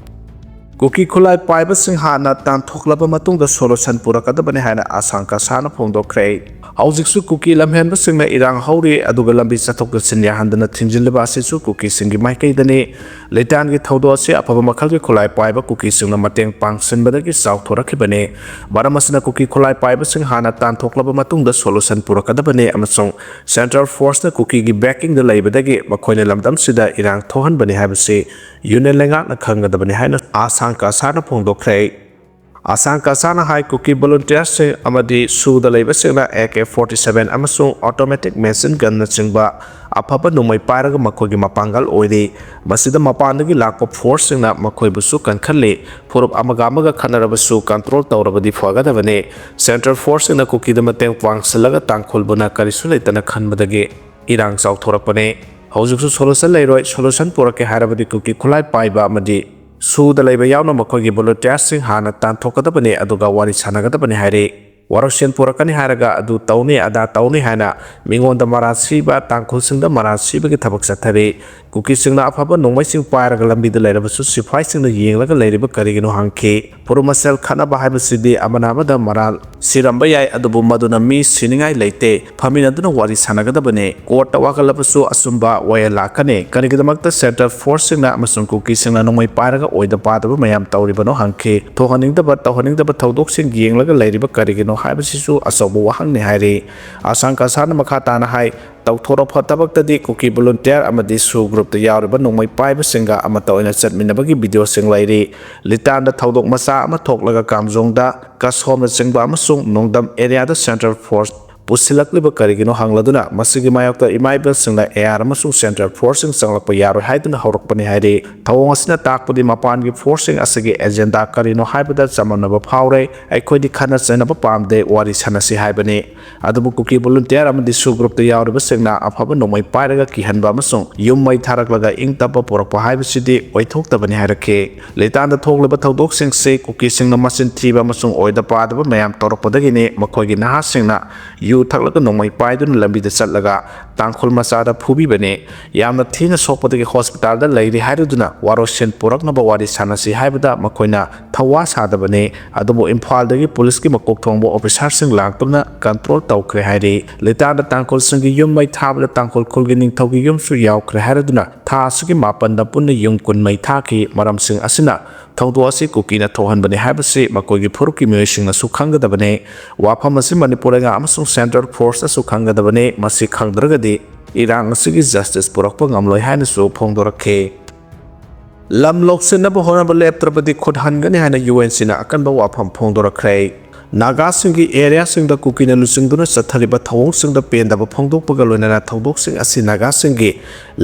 ꯀꯨꯀꯤ ꯈꯨꯠꯂꯥꯏ ꯄꯥꯏꯕꯁꯤꯡ ꯍꯥꯟꯅ ꯇꯥꯟꯊꯣꯛꯂꯕ ꯃꯇꯨꯡꯗ ꯁꯣꯂꯨꯁꯟ ꯄꯨꯔꯛꯀꯗꯕꯅꯤ ꯍꯥꯏꯅ ꯑꯁꯥꯡ ꯀꯁꯥꯅ ꯐꯣꯡꯗꯣꯛꯈ꯭ꯔꯦ꯫ ꯍꯧꯖꯤꯛꯁꯨ ꯀꯨꯀꯤ ꯂꯝꯍꯦꯟꯕꯁꯤꯡꯅ ꯏꯔꯥꯡ ꯍꯧꯔꯤ, ꯑꯗꯨꯒ ꯂꯝꯕꯤ ꯆꯠꯊꯣꯛ ꯆꯠꯁꯤꯟ ꯌꯥꯍꯟꯗꯅ ꯊꯤꯡꯖꯤꯜꯂꯤꯕ ꯑꯁꯤꯁꯨ ꯀꯨꯀꯤꯁꯤꯡꯒꯤ ꯃꯥꯏꯀꯩꯗꯅꯤ꯫ ꯂꯤꯇꯥꯟꯒꯤ ꯊꯧꯗꯣꯛ ꯑꯁꯤ ꯑꯐꯕ ꯃꯈꯜꯒꯤ ꯈꯨꯠꯂꯥꯏ ꯄꯥꯏꯕ ꯀꯨꯀꯤꯁꯤꯡꯅ ꯃꯇꯦꯡ ꯄꯥꯡꯁꯤꯟꯕꯗꯒꯤ ꯆꯥꯎꯊꯣꯔꯛꯈꯤꯕꯅꯤ꯫ ꯃꯔꯝ ꯑꯁꯤꯅ ꯀꯨꯀꯤ ꯈꯨꯠꯂꯥꯏ ꯄꯥꯏꯕꯁꯤꯡ ꯍꯥꯟꯅ ꯇꯥꯟꯊꯣꯛꯂꯕ ꯃꯇꯨꯡꯗ ꯁꯣꯂꯨꯁꯟ ꯄꯨꯔꯛꯀꯗꯕꯅꯤ ꯑꯃꯁꯨꯡ ꯁꯦꯟꯇ꯭ꯔꯦꯜ ꯐꯣꯔꯁꯅ ꯀꯨꯀꯤꯒꯤ ꯕꯦꯀꯤꯡꯗ ꯂꯩꯕꯗꯒꯤ ꯃꯈꯣꯏꯅ ꯂꯝꯗꯝꯁꯤꯗ ꯏꯔꯥꯡ ꯊꯣꯛꯍꯟꯕꯅꯤ ꯍꯥꯏꯕꯁꯤ ꯌꯨꯅꯤꯌꯟ ꯂꯩꯉꯥꯛꯅ ꯈꯪꯒꯗꯕꯅꯤ ꯍꯥꯏꯅ ꯑꯁꯥꯡ ꯀꯁꯥꯅ ꯐꯣꯡꯗꯣꯛꯈ꯭ꯔꯦ꯫ ꯑꯁꯥꯡ ꯀꯁꯥꯅ ꯍꯥꯏ, ꯀꯨꯀꯤ ꯚꯣꯂꯨꯟꯇꯤꯌꯔꯁꯤꯡ ꯑꯃꯗꯤ ꯁꯨꯗ ꯂꯩꯕꯁꯤꯡꯅ ꯑꯦ ꯀꯦ ꯐꯣꯔꯇꯤ ꯁꯚꯦꯟ ꯑꯃꯁꯨꯡ ꯑꯣꯇꯣꯃꯦꯇꯤꯛ ꯃꯦꯁꯤꯟ ꯒꯟꯅꯆꯤꯡꯕ ꯑꯐꯕ ꯅꯣꯡꯃꯩ ꯄꯥꯏꯔꯒ ꯃꯈꯣꯏꯒꯤ ꯃꯄꯥꯡꯒꯜ ꯑꯣꯏꯔꯤ꯫ ꯃꯁꯤꯗ ꯃꯄꯥꯟꯗꯒꯤ ꯂꯥꯛꯄ ꯐꯣꯔꯁꯁꯤꯡꯅ ꯃꯈꯣꯏꯕꯨꯁꯨ ꯀꯟꯈꯠꯂꯤ꯫ ꯐꯨꯔꯨꯞ ꯑꯃꯒ ꯑꯃꯒ ꯈꯠꯅꯔꯕꯁꯨ ꯀꯟꯇ꯭ꯔꯣꯜ ꯇꯧꯔꯕꯗꯤ ꯐꯒꯗꯕꯅꯤ꯫ ꯁꯦꯟꯇ꯭ꯔꯦꯜ ꯐꯣꯔꯁꯁꯤꯡꯅ ꯀꯨꯀꯤꯗ ꯃꯇꯦꯡ ꯄꯥꯡꯁꯤꯜꯂꯒ ꯇꯥꯡꯈꯨꯜꯕꯨꯅ ꯀꯔꯤꯁꯨ ꯂꯩꯇꯅ ꯈꯟꯕꯗꯒꯤ ꯏꯔꯥꯡ ꯆꯥꯎꯊꯣꯔꯛꯄꯅꯤ꯫ ꯍꯧꯖꯤꯛꯁꯨ ꯁꯣꯂꯨꯁꯟ ꯂꯩꯔꯣꯏ꯫ ꯁꯣꯂꯨꯁꯟ ꯄꯨꯔꯛꯀꯦ ꯍꯥꯏꯔꯕꯗꯤ ꯀꯨꯀꯤ ꯈꯨꯠꯂꯥꯏ ꯄꯥꯏꯕ ꯑꯃꯗꯤ ꯁꯨꯗ ꯂꯩꯕ ꯌꯥꯎꯅ ꯃꯈꯣꯏꯒꯤ ꯚꯣꯂꯨꯟꯇꯤꯌꯔꯁꯤꯡ ꯍꯥꯟꯅ ꯇꯥꯟꯊꯣꯛꯀꯗꯕꯅꯤ, ꯑꯗꯨꯒ ꯋꯥꯔꯤ ꯁꯥꯟꯅꯒꯗꯕꯅꯤ ꯍꯥꯏꯔꯤ꯫ ꯋꯥꯔꯛꯁꯦꯟ ꯄꯨꯔꯛꯀꯅꯤ ꯍꯥꯏꯔꯒ ꯑꯗꯨ ꯇꯧꯅꯤ, ꯑꯗꯥ ꯇꯧꯅꯤ ꯍꯥꯏꯅ ꯃꯤꯉꯣꯟꯗ ꯃꯔꯥꯜ ꯁꯤꯕ, ꯇꯥꯡꯈꯨꯜꯁꯤꯡꯗ ꯃꯔꯥꯜ ꯁꯤꯕꯒꯤ ꯊꯕꯛ ꯆꯠꯊꯔꯤ꯫ ꯀꯨꯀꯤꯁꯤꯡꯅ ꯑꯐꯕ ꯅꯣꯡꯃꯩꯁꯤꯡ ꯄꯥꯏꯔꯒ ꯂꯝꯕꯤꯗ ꯂꯩꯔꯕꯁꯨ ꯁꯤꯐꯥꯏꯁꯤꯡꯅ ꯌꯦꯡꯂꯒ ꯂꯩꯔꯤꯕ ꯀꯔꯤꯒꯤꯅꯣ ꯍꯪꯈꯤ꯫ ꯐꯨꯔꯨꯞ ꯃꯁꯦꯜ ꯈꯠꯅꯕ ꯍꯥꯏꯕꯁꯤꯗꯤ ꯑꯃꯅ ꯑꯃꯗ ꯃꯔꯥꯜ ꯁꯤꯔꯝꯕ ꯌꯥꯏ, ꯑꯗꯨꯕꯨ ꯃꯗꯨꯅ ꯃꯤ ꯁꯤꯅꯤꯡꯉꯥꯏ ꯂꯩꯇꯦ꯫ ꯐꯝꯃꯤꯟꯅꯗꯨꯅ ꯋꯥꯔꯤ ꯁꯥꯟꯅꯒꯗꯕꯅꯤ꯫ ꯀꯣꯔꯠꯇ ꯋꯥꯀꯠꯂꯕꯁꯨ ꯑꯆꯨꯝꯕ ꯋꯥꯌꯦꯜ ꯂꯥꯛꯀꯅꯤ꯫ ꯀꯔꯤꯒꯤꯗꯃꯛꯇ ꯁꯦꯟꯇ꯭ꯔꯦꯜ ꯐꯣꯔꯁꯁꯤꯡꯅ ꯑꯃꯁꯨꯡ ꯀꯨꯀꯤꯁꯤꯡꯅ ꯅꯣꯡꯃꯩ ꯄꯥꯏꯔꯒ ꯑꯣꯏꯗ ꯄꯥꯗꯕ ꯃꯌꯥꯝ ꯇꯧꯔꯤꯕꯅꯣ ꯍꯪꯈꯤ꯫ ꯊꯣꯛꯍꯟꯅꯤꯡꯗꯕ, ꯇꯧꯍꯟꯅꯤꯡꯗꯕ ꯊꯧꯗꯣꯛꯁꯤꯡ ꯌꯦꯡꯂꯒ ꯂꯩꯔꯤꯕ ꯀꯔꯤꯒꯤꯅꯣ ꯍꯥꯏꯕꯁꯤꯁꯨ ꯑꯆꯧꯕ ꯋꯥꯍꯪꯅꯤ ꯍꯥꯏꯔꯤ꯫ ꯑꯁꯥꯡ ꯀꯁꯥꯅ ꯃꯈꯥ ꯇꯥꯅ ꯍꯥꯏ, ꯇꯧꯊꯣꯔꯛꯄ ꯊꯕꯛꯇꯗꯤ ꯀꯨꯀꯤ ꯚꯣꯂꯨꯟꯇꯤꯌꯔ ꯑꯃꯗꯤ ꯁꯨ ꯒ꯭ꯔꯨꯞꯇ ꯌꯥꯎꯔꯤꯕ ꯅꯣꯡꯃꯩ ꯄꯥꯏꯕꯁꯤꯡꯒ ꯑꯃꯠꯇ ꯑꯣꯏꯅ ꯆꯠꯃꯤꯟꯅꯕꯒꯤ ꯚꯤꯗꯤꯑꯣꯁꯤꯡ ꯂꯩꯔꯤ꯫ ꯂꯤꯇꯥꯟꯗ ꯊꯧꯗꯣꯛ ꯃꯆꯥ ꯑꯃ ꯊꯣꯛꯂꯒ ꯀꯥꯝꯖꯣꯡꯗ ꯀꯁꯣꯝꯅꯆꯤꯡꯕ ꯑꯃꯁꯨꯡ ꯅꯣꯡꯗꯝ ꯑꯦꯔꯤꯌꯥꯗ ꯁꯦꯟꯇ꯭ꯔꯦꯜ ꯐꯣꯔꯁ ꯄꯨꯁꯤꯜꯂꯛꯂꯤꯕ ꯀꯔꯤꯒꯤꯅꯣ ꯍꯪꯂꯗꯨꯅ, ꯃꯁꯤꯒꯤ ꯃꯥꯌꯣꯛꯇ ꯏꯃꯥ ꯏꯕꯦꯜꯁꯤꯡꯅ ꯑꯦ ꯑꯥꯔ ꯑꯃꯁꯨꯡ ꯁꯦꯟꯇ꯭ꯔꯦꯜ ꯐꯣꯔꯁꯁꯤꯡ ꯆꯪꯂꯛꯄ ꯌꯥꯔꯣꯏ ꯍꯥꯏꯗꯨꯅ ꯍꯧꯔꯛꯄꯅꯤ ꯍꯥꯏꯔꯤ꯫ ꯊꯧꯑꯣꯡ ꯑꯁꯤꯅ ꯇꯥꯛꯄꯗꯤ ꯃꯄꯥꯟꯒꯤ ꯐꯣꯔꯁꯁꯤꯡ ꯑꯁꯤꯒꯤ ꯑꯦꯖꯦꯟꯗꯥ ꯀꯔꯤꯅꯣ ꯍꯥꯏꯕꯗ ꯆꯃꯝꯅꯕ ꯐꯥꯎꯔꯦ꯫ "ꯑꯩꯈꯣꯏꯗꯤ ꯈꯠꯅ ꯆꯩꯅꯕ ꯄꯥꯝꯗꯦ, ꯋꯥꯔꯤ ꯁꯥꯟꯅꯁꯤ" ꯍꯥꯏꯕꯅꯤ꯫ ꯑꯗꯨꯕꯨ ꯀꯨꯀꯤ ꯚꯣꯂꯨꯟꯇꯤꯌꯔ ꯑꯃꯗꯤ ꯁꯨ ꯒ꯭ꯔꯨꯞꯇ ꯌꯥꯎꯔꯤꯕꯁꯤꯡꯅ ꯑꯐꯕ ꯅꯣꯡꯃꯩ ꯄꯥꯏꯔꯒ ꯀꯤꯍꯟꯕ ꯑꯃꯁꯨꯡ ꯌꯨꯝ ꯃꯩ ꯊꯥꯔꯛꯂꯒ ꯏꯪ ꯇꯞꯄ ꯄꯨꯔꯛꯄ ꯍꯥꯏꯕꯁꯤꯗꯤ ꯑꯣꯏꯊꯣꯛꯇꯕꯅꯤ ꯍꯥꯏꯔꯛꯈꯤ꯫ ꯂꯤꯇꯥꯟꯗ ꯊꯣꯛꯂꯤꯕ ꯊꯧꯗꯣꯛꯁꯤꯡꯁꯤ ꯀꯨꯀꯤꯁꯤꯡꯅ ꯃꯆꯤꯟ ꯊꯤꯕ ꯑꯃꯁꯨꯡ ꯑꯣꯏꯗ ꯄꯥꯗꯕ ꯃꯌꯥꯝ ꯇꯧꯔꯛꯄꯗꯒꯤꯅꯤ꯫ ꯃꯈꯣꯏꯒꯤ ꯅꯍꯥꯁꯤꯡꯅ ꯌꯨ ꯊꯛꯂꯒ ꯅꯣꯡꯃꯩ ꯄꯥꯏꯗꯨꯅ ꯂꯝꯕꯤꯗ ꯆꯠꯂꯒ ꯇꯥꯡꯈꯨꯜ ꯃꯆꯥꯗ ꯐꯨꯕꯤꯕꯅꯤ꯫ ꯌꯥꯝꯅ ꯊꯤꯅ ꯁꯣꯛꯄꯗꯒꯤ ꯍꯣꯁꯄꯤꯇꯥꯜꯗ ꯂꯩꯔꯤ ꯍꯥꯏꯔꯗꯨꯅ ꯋꯥꯔꯣꯏꯁꯤꯟ ꯄꯨꯔꯛꯅꯕ ꯋꯥꯔꯤ ꯁꯥꯟꯅꯁꯤ ꯍꯥꯏꯕꯗ ꯃꯈꯣꯏꯅ ꯊꯧꯋꯥ ꯁꯥꯗꯕꯅꯤ꯫ ꯑꯗꯨꯕꯨ ꯏꯝꯐꯥꯜꯗꯒꯤ ꯄꯨꯂꯤꯁꯀꯤ ꯃꯀꯣꯛ ꯊꯣꯡꯕ ꯑꯣꯐꯤꯁꯥꯔꯁꯤꯡ ꯂꯥꯛꯇꯨꯅ ꯀꯟꯇ꯭ꯔꯣꯜ ꯇꯧꯈ꯭ꯔꯦ ꯍꯥꯏꯔꯤ꯫ ꯂꯤꯇꯥꯟꯗ ꯇꯥꯡꯈꯨꯜꯁꯤꯡꯒꯤ ꯌꯨꯝ ꯃꯩ ꯊꯥꯕꯗ ꯇꯥꯡꯈꯨꯜ ꯈꯨꯜꯒꯤ ꯅꯤꯡꯊꯧꯒꯤ ꯌꯨꯝꯁꯨ ꯌꯥꯎꯈ꯭ꯔꯦ ꯍꯥꯏꯔꯗꯨꯅ ꯊꯥ ꯑꯁꯤꯒꯤ ꯃꯥꯄꯟꯗ ꯄꯨꯟꯅ ꯌꯨꯝ ꯀꯨꯟ ꯃꯩ ꯊꯥꯈꯤ꯫ ꯃꯔꯝꯁꯤꯡ ꯑꯁꯤꯅ ꯊꯧꯗꯣꯛ ꯑꯁꯤ ꯀꯨꯀꯤꯅ ꯊꯣꯛꯍꯟꯕꯅꯤ ꯍꯥꯏꯕꯁꯤ ꯃꯈꯣꯏꯒꯤ ꯐꯨꯔꯨꯞꯀꯤ ꯃꯤꯑꯣꯏꯁꯤꯡꯅꯁꯨ ꯈꯪꯒꯗꯕꯅꯤ꯫ ꯋꯥꯐꯝ ꯑꯁꯤ ꯃꯅꯤꯄꯨꯔ ꯂꯩꯉꯥꯛ ꯑꯃꯁꯨꯡ ꯁꯦꯟꯇ꯭ꯔꯦꯜ ꯐꯣꯔꯁꯇꯁꯨ ꯈꯪꯒꯗꯕꯅꯤ꯫ ꯃꯁꯤ ꯈꯪꯗ꯭ꯔꯒꯗꯤ ꯏꯔꯥꯡ ꯑꯁꯤꯒꯤ ꯖꯁꯇꯤꯁ ꯄꯨꯔꯛꯄ ꯉꯝꯂꯣꯏ ꯍꯥꯏꯅꯁꯨ ꯐꯣꯡꯗꯣꯔꯛꯈꯤ꯫ ꯂꯝ ꯂꯧꯁꯤꯟꯅꯕ ꯍꯣꯠꯅꯕ ꯂꯦꯞꯇ꯭ꯔꯕꯗꯤ ꯈꯨꯠ ꯍꯟꯒꯅꯤ ꯍꯥꯏꯅ ꯌꯨ ꯑꯦꯟ ꯁꯤꯅ ꯑꯀꯟꯕ ꯋꯥꯐꯝ ꯐꯣꯡꯗꯣꯔꯛꯈ꯭ꯔꯦ꯫ ꯅꯥꯒꯥꯁꯤꯡꯒꯤ ꯑꯦꯔꯤꯌꯥꯁꯤꯡꯗ ꯀꯨꯀꯤꯅ ꯂꯨꯆꯤꯡꯗꯨꯅ ꯆꯠꯊꯔꯤꯕ ꯊꯧꯑꯣꯡꯁꯤꯡꯗ ꯄꯦꯟꯗꯕ ꯐꯣꯡꯗꯣꯛꯄꯒ ꯂꯣꯏꯅꯅ ꯊꯧꯗꯣꯛꯁꯤꯡ ꯑꯁꯤ ꯅꯥꯒꯥꯁꯤꯡꯒꯤ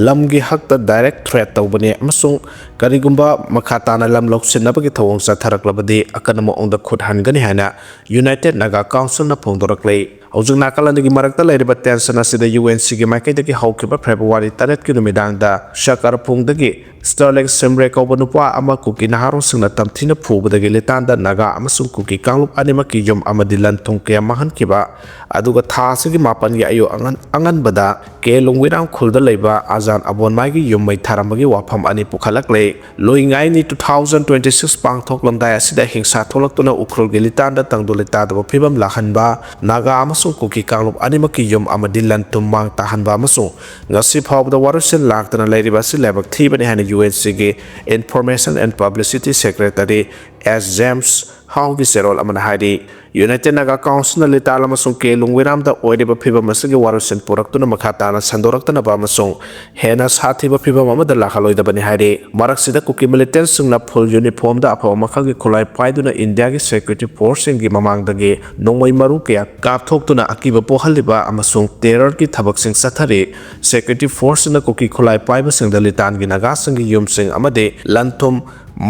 ꯂꯝꯒꯤ ꯍꯛꯇ ꯗꯥꯏꯔꯦꯛ ꯊ꯭ꯔꯦꯠ ꯇꯧꯕꯅꯤ ꯑꯃꯁꯨꯡ ꯀꯔꯤꯒꯨꯝꯕ ꯃꯈꯥ ꯇꯥꯅ ꯂꯝ ꯂꯧꯁꯤꯟꯅꯕꯒꯤ ꯊꯧꯑꯣꯡ ꯆꯠꯊꯔꯛꯂꯕꯗꯤ ꯑꯀꯟꯕ ꯃꯑꯣꯡꯗ ꯈꯨꯠ ꯍꯟꯒꯅꯤ ꯍꯥꯏꯅ ꯌꯨꯅꯥꯏꯇꯦꯗ ꯅꯥꯒꯥ ꯀꯥꯎꯟꯁꯤꯜꯅ ꯐꯣꯡꯗꯣꯔꯛꯂꯤ꯫ ꯍꯧꯖꯤꯛ ꯅꯥꯒꯥꯂꯦꯟꯗꯒꯤ ꯃꯔꯛꯇ ꯂꯩꯔꯤꯕ ꯇꯦꯟꯁꯟ ꯑꯁꯤꯗ ꯌꯨ ꯑꯦꯟ ꯁꯤꯒꯤ ꯃꯥꯏꯀꯩꯗꯒꯤ ꯍꯧꯈꯤꯕ ꯐꯦꯕ꯭ꯔꯨꯋꯥꯔꯤ ꯇꯔꯦꯠꯀꯤ ꯅꯨꯃꯤꯗꯥꯡꯗ ꯁꯀꯔꯄꯨꯡꯗꯒꯤ ꯁ꯭ꯇꯔꯂꯤꯡ ꯁꯤꯝꯔꯦ ꯀꯧꯕ ꯅꯨꯄꯥ ꯑꯃ ꯀꯨꯀꯤ ꯅꯍꯥꯔꯣꯜꯁꯤꯡꯅ ꯇꯝꯊꯤꯅ ꯐꯨꯕꯗꯒꯤ ꯂꯤꯇꯥꯟꯗ ꯅꯥꯒꯥ ꯑꯃꯁꯨꯡ ꯀꯨꯀꯤ ꯀꯥꯡꯂꯨꯞ ꯑꯅꯤꯃꯛꯀꯤ ꯌꯨꯝ ꯑꯃꯗꯤ ꯂꯟ ꯊꯨꯝ ꯀꯌꯥ ꯃꯥꯡꯍꯟꯈꯤꯕ, ꯑꯗꯨꯒ ꯊꯥ ꯑꯁꯤꯒꯤ ꯃꯥꯄꯟꯒꯤ ꯑꯌꯨꯛ ꯑꯉꯟ-, ꯑꯉꯟꯕꯗ ꯀꯦ ꯂꯨꯡꯋꯤꯔꯥꯡ ꯈꯨꯜꯗ ꯂꯩꯕ ꯑꯖꯥꯟ ꯑꯕꯣꯟꯃꯥꯏꯒꯤ ꯌꯨꯝ ꯃꯩ ꯊꯥꯔꯝꯕꯒꯤ ꯋꯥꯐꯝ ꯑꯅꯤ ꯄꯨꯈꯠꯂꯛꯂꯦ꯫ ꯂꯨꯏꯉꯥꯏꯅꯤ two thousand twenty six ꯄꯥꯡꯊꯣꯛꯂꯝꯗꯥꯏ ꯑꯁꯤꯗ ꯍꯤꯡꯁꯥ ꯊꯣꯛꯂꯛꯇꯨꯅ ꯎꯈ꯭ꯔꯨꯜꯒꯤ ꯂꯤꯇꯥꯟꯗ ꯇꯪꯗꯨ ꯂꯩꯇꯥꯗꯕ ꯐꯤꯕꯝ ꯂꯥꯛꯍꯟꯕ, ꯅꯥꯒꯥ ꯑꯃꯁꯨꯡ ꯀꯨꯀꯤ ꯀꯥꯡꯂꯨꯞ ꯑꯅꯤꯃꯛꯀꯤ ꯌꯨꯝ ꯑꯃꯗꯤ ꯂꯟ ꯊꯨꯝ ꯃꯥꯡ ꯇꯥꯍꯟꯕ ꯑꯃꯁꯨꯡ ꯉꯁꯤ ꯐꯥꯎꯕꯗ ꯋꯥꯔꯣꯏꯁꯤꯟ ꯂꯥꯛꯇꯅ ꯂꯩꯔꯤꯕ ꯑꯁꯤ ꯂꯥꯏꯕꯛ ꯊꯤꯕꯅꯤ ꯍꯥꯏꯅ ꯌꯨ ꯑꯦꯟ ꯁꯤꯒꯤ Information and Publicity Secretary S James ꯍꯥꯎꯒꯤ ꯆꯦꯔꯣꯜ ꯑꯃꯅ ꯍꯥꯏꯔꯤ, ꯌꯨꯅꯥꯏꯇꯦꯗ ꯅꯥꯒꯥ ꯀꯥꯎꯟꯁꯤꯜꯅ ꯂꯤꯇꯥꯟ ꯑꯃꯁꯨꯡ ꯀꯦ ꯂꯨꯡꯋꯤꯔꯥꯝꯗ ꯑꯣꯏꯔꯤꯕ ꯐꯤꯕꯝ ꯑꯁꯤꯒꯤ ꯋꯥꯔꯣꯏꯁꯤꯟ ꯄꯨꯔꯛꯇꯨꯅ ꯃꯈꯥ ꯇꯥꯅ ꯁꯟꯗꯣꯔꯛꯇꯅꯕ ꯑꯃꯁꯨꯡ ꯍꯦꯟꯅ ꯁꯥꯊꯤꯕ ꯐꯤꯕꯝ ꯑꯃꯗ ꯂꯥꯛꯍꯜꯂꯣꯏꯗꯕꯅꯤ ꯍꯥꯏꯔꯤ꯫ ꯃꯔꯛꯁꯤꯗ ꯀꯨꯀꯤ ꯃꯤꯂꯤꯇꯦꯟꯁꯤꯡꯅ ꯐꯨꯜ ꯌꯨꯅꯤꯐꯣꯔꯝꯗ ꯑꯐꯕ ꯃꯈꯜꯒꯤ ꯈꯨꯠꯂꯥꯏ ꯄꯥꯏꯗꯨꯅ ꯏꯟꯗꯤꯌꯥꯒꯤ ꯁꯦꯀ꯭ꯌꯨꯔꯤꯇꯤ ꯐꯣꯔꯁꯁꯤꯡꯒꯤ ꯃꯃꯥꯡꯗꯒꯤ ꯅꯣꯡꯃꯩ ꯃꯔꯨ ꯀꯌꯥ ꯀꯥꯞꯊꯣꯛꯇꯨꯅ ꯑꯀꯤꯕ ꯄꯣꯛꯍꯜꯂꯤꯕ ꯑꯃꯁꯨꯡ ꯇꯦꯔꯔꯒꯤ ꯊꯕꯛꯁꯤꯡ ꯆꯠꯊꯔꯤ꯫ ꯁꯦꯀ꯭ꯌꯨꯔꯤꯇꯤ ꯐꯣꯔꯁꯁꯤꯡꯅ ꯀꯨꯀꯤ ꯈꯨꯠꯂꯥꯏ ꯄꯥꯏꯕꯁꯤꯡꯗ ꯂꯤꯇꯥꯟꯒꯤ ꯅꯥꯒꯥꯁꯤꯡꯒꯤ ꯌꯨꯝꯁꯤꯡ ꯑꯃꯗꯤ ꯂꯟ ꯊꯨꯝ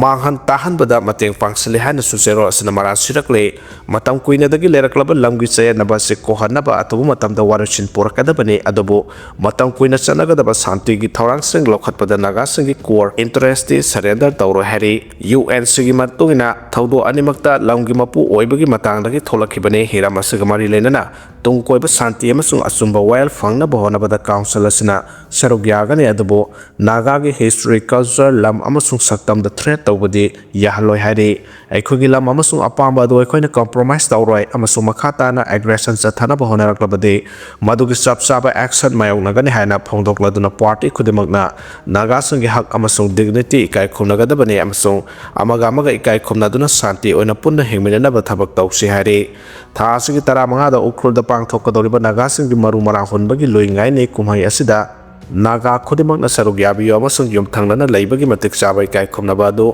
ꯃꯥꯡꯍꯟ ꯇꯥꯍꯟꯕꯗ ꯃꯇꯦꯡ ꯄꯥꯡꯁꯤꯜꯂꯤ ꯍꯥꯏꯅꯁꯨ ꯆꯦꯔꯣꯜ ꯑꯁꯤꯅ ꯃꯔꯥꯜ ꯁꯤꯔꯛꯂꯤ꯫ ꯃꯇꯝ ꯀꯨꯏꯅꯗꯒꯤ ꯂꯩꯔꯛꯂꯕ ꯂꯝꯒꯤ ꯆꯌꯦꯠꯅꯕ ꯑꯁꯤ ꯀꯣꯛꯍꯟꯅꯕ ꯑꯊꯨꯕ ꯃꯇꯝꯗ ꯋꯥꯔꯣꯏꯁꯤꯟ ꯄꯨꯔꯛꯀꯗꯕꯅꯤ, ꯑꯗꯨꯕꯨ ꯃꯇꯝ ꯀꯨꯏꯅ ꯆꯠꯅꯒꯗꯕ ꯁꯥꯟꯇꯤꯒꯤ ꯊꯧꯔꯥꯡꯁꯤꯡ ꯂꯧꯈꯠꯄꯗ ꯅꯥꯒꯥꯁꯤꯡꯒꯤ ꯀꯣꯔ ꯏꯟꯇꯔꯦꯁꯇꯤ ꯁꯔꯦꯟꯗꯔ ꯇꯧꯔꯣꯏ ꯍꯥꯏꯔꯤ꯫ ꯌꯨ ꯑꯦꯟ ꯁꯤꯒꯤ ꯃꯇꯨꯡ ꯏꯟꯅ ꯊꯧꯗꯣꯛ ꯑꯅꯤꯃꯛꯇ ꯂꯝꯒꯤ ꯃꯄꯨ ꯑꯣꯏꯕꯒꯤ ꯃꯇꯥꯡꯗꯒꯤ ꯊꯣꯛꯂꯛꯈꯤꯕꯅꯤ꯫ ꯍꯤꯔꯝ ꯑꯁꯤꯒ ꯃꯔꯤ ꯂꯩꯅꯅ ꯇꯨꯡ ꯀꯣꯏꯕ ꯁꯥꯟꯇꯤ ꯑꯃꯁꯨꯡ ꯑꯆꯨꯝꯕ ꯋꯥꯌꯦꯜ ꯐꯪꯅꯕ ꯍꯣꯠꯅꯕꯗ ꯀꯥꯎꯟꯁꯤꯜ ꯑꯁꯤꯅ ꯁꯔꯨꯛ ꯌꯥꯒꯅꯤ, ꯑꯗꯨꯕꯨ ꯅꯥꯒꯥꯒꯤ ꯍꯤꯁꯇ꯭ꯔꯤ, ꯀꯜꯆꯔ, ꯂꯝ ꯑꯃꯁꯨꯡ ꯁꯛꯇꯝꯗ ꯊ꯭ꯔꯦꯠ ꯇꯧꯕꯗꯤ ꯌꯥꯍꯜꯂꯣꯏ ꯍꯥꯏꯔꯤ꯫ ꯑꯩꯈꯣꯏꯒꯤ ꯂꯝ ꯑꯃꯁꯨꯡ ꯑꯄꯥꯝꯕ ꯑꯗꯨ ꯑꯩꯈꯣꯏꯅ ꯀꯝꯄ꯭ꯔꯣꯃꯥꯏꯁ ꯇꯧꯔꯣꯏ ꯑꯃꯁꯨꯡ ꯃꯈꯥ ꯇꯥꯅ ꯑꯦꯒ꯭ꯔꯦꯁꯟ ꯆꯠꯊꯅꯕ ꯍꯣꯠꯅꯔꯛꯂꯕꯗꯤ ꯃꯗꯨꯒꯤ ꯆꯞ ꯆꯥꯕ ꯑꯦꯛꯁꯟ ꯃꯥꯌꯣꯛꯅꯒꯅꯤ ꯍꯥꯏꯅ ꯐꯣꯡꯗꯣꯛꯂꯗꯨꯅ ꯄꯥꯔꯇꯤ ꯈꯨꯗꯤꯡꯃꯛꯅ ꯅꯥꯒꯥꯁꯤꯡꯒꯤ ꯍꯛ ꯑꯃꯁꯨꯡ ꯗꯤꯒꯅꯤꯇꯤ ꯏꯀꯥꯏ ꯈꯨꯝꯅꯒꯗꯕꯅꯤ ꯑꯃꯁꯨꯡ ꯑꯃꯒ ꯑꯃꯒ ꯏꯀꯥꯏ ꯈꯨꯝꯅꯗꯨꯅ ꯁꯥꯟꯇꯤ ꯑꯣꯏꯅ ꯄꯨꯟꯅ ꯍꯤꯡꯃꯤꯟꯅꯅꯕ ꯊꯕꯛ ꯇꯧꯁꯤ ꯍꯥꯏꯔꯤ꯫ ꯊꯥ ꯑꯁꯤꯒꯤ ꯇꯔꯥꯃꯉꯥꯗ ꯎꯈ꯭ꯔꯨꯜꯗ ꯄꯥꯡꯊꯣꯛꯀꯗꯧꯔꯤꯕ ꯅꯥꯒꯥꯁꯤꯡꯒꯤ ꯃꯔꯨ ꯃꯔꯥꯡ ꯍꯨꯟꯕꯒꯤ ꯂꯨꯏ ꯉꯥꯏꯅꯤ ꯀꯨꯝꯍꯩ ꯑꯁꯤꯗ ꯅꯥꯒꯥ ꯈꯨꯗꯤꯡꯃꯛꯅ ꯁꯔꯨꯛ ꯌꯥꯕꯤꯌꯨ ꯑꯃꯁꯨꯡ ꯌꯨꯝꯊꯪꯅꯅ ꯂꯩꯕꯒꯤ ꯃꯇꯤꯛ ꯆꯥꯕ ꯏꯀꯥꯏ ꯈꯨꯝꯅꯕ ꯑꯗꯨ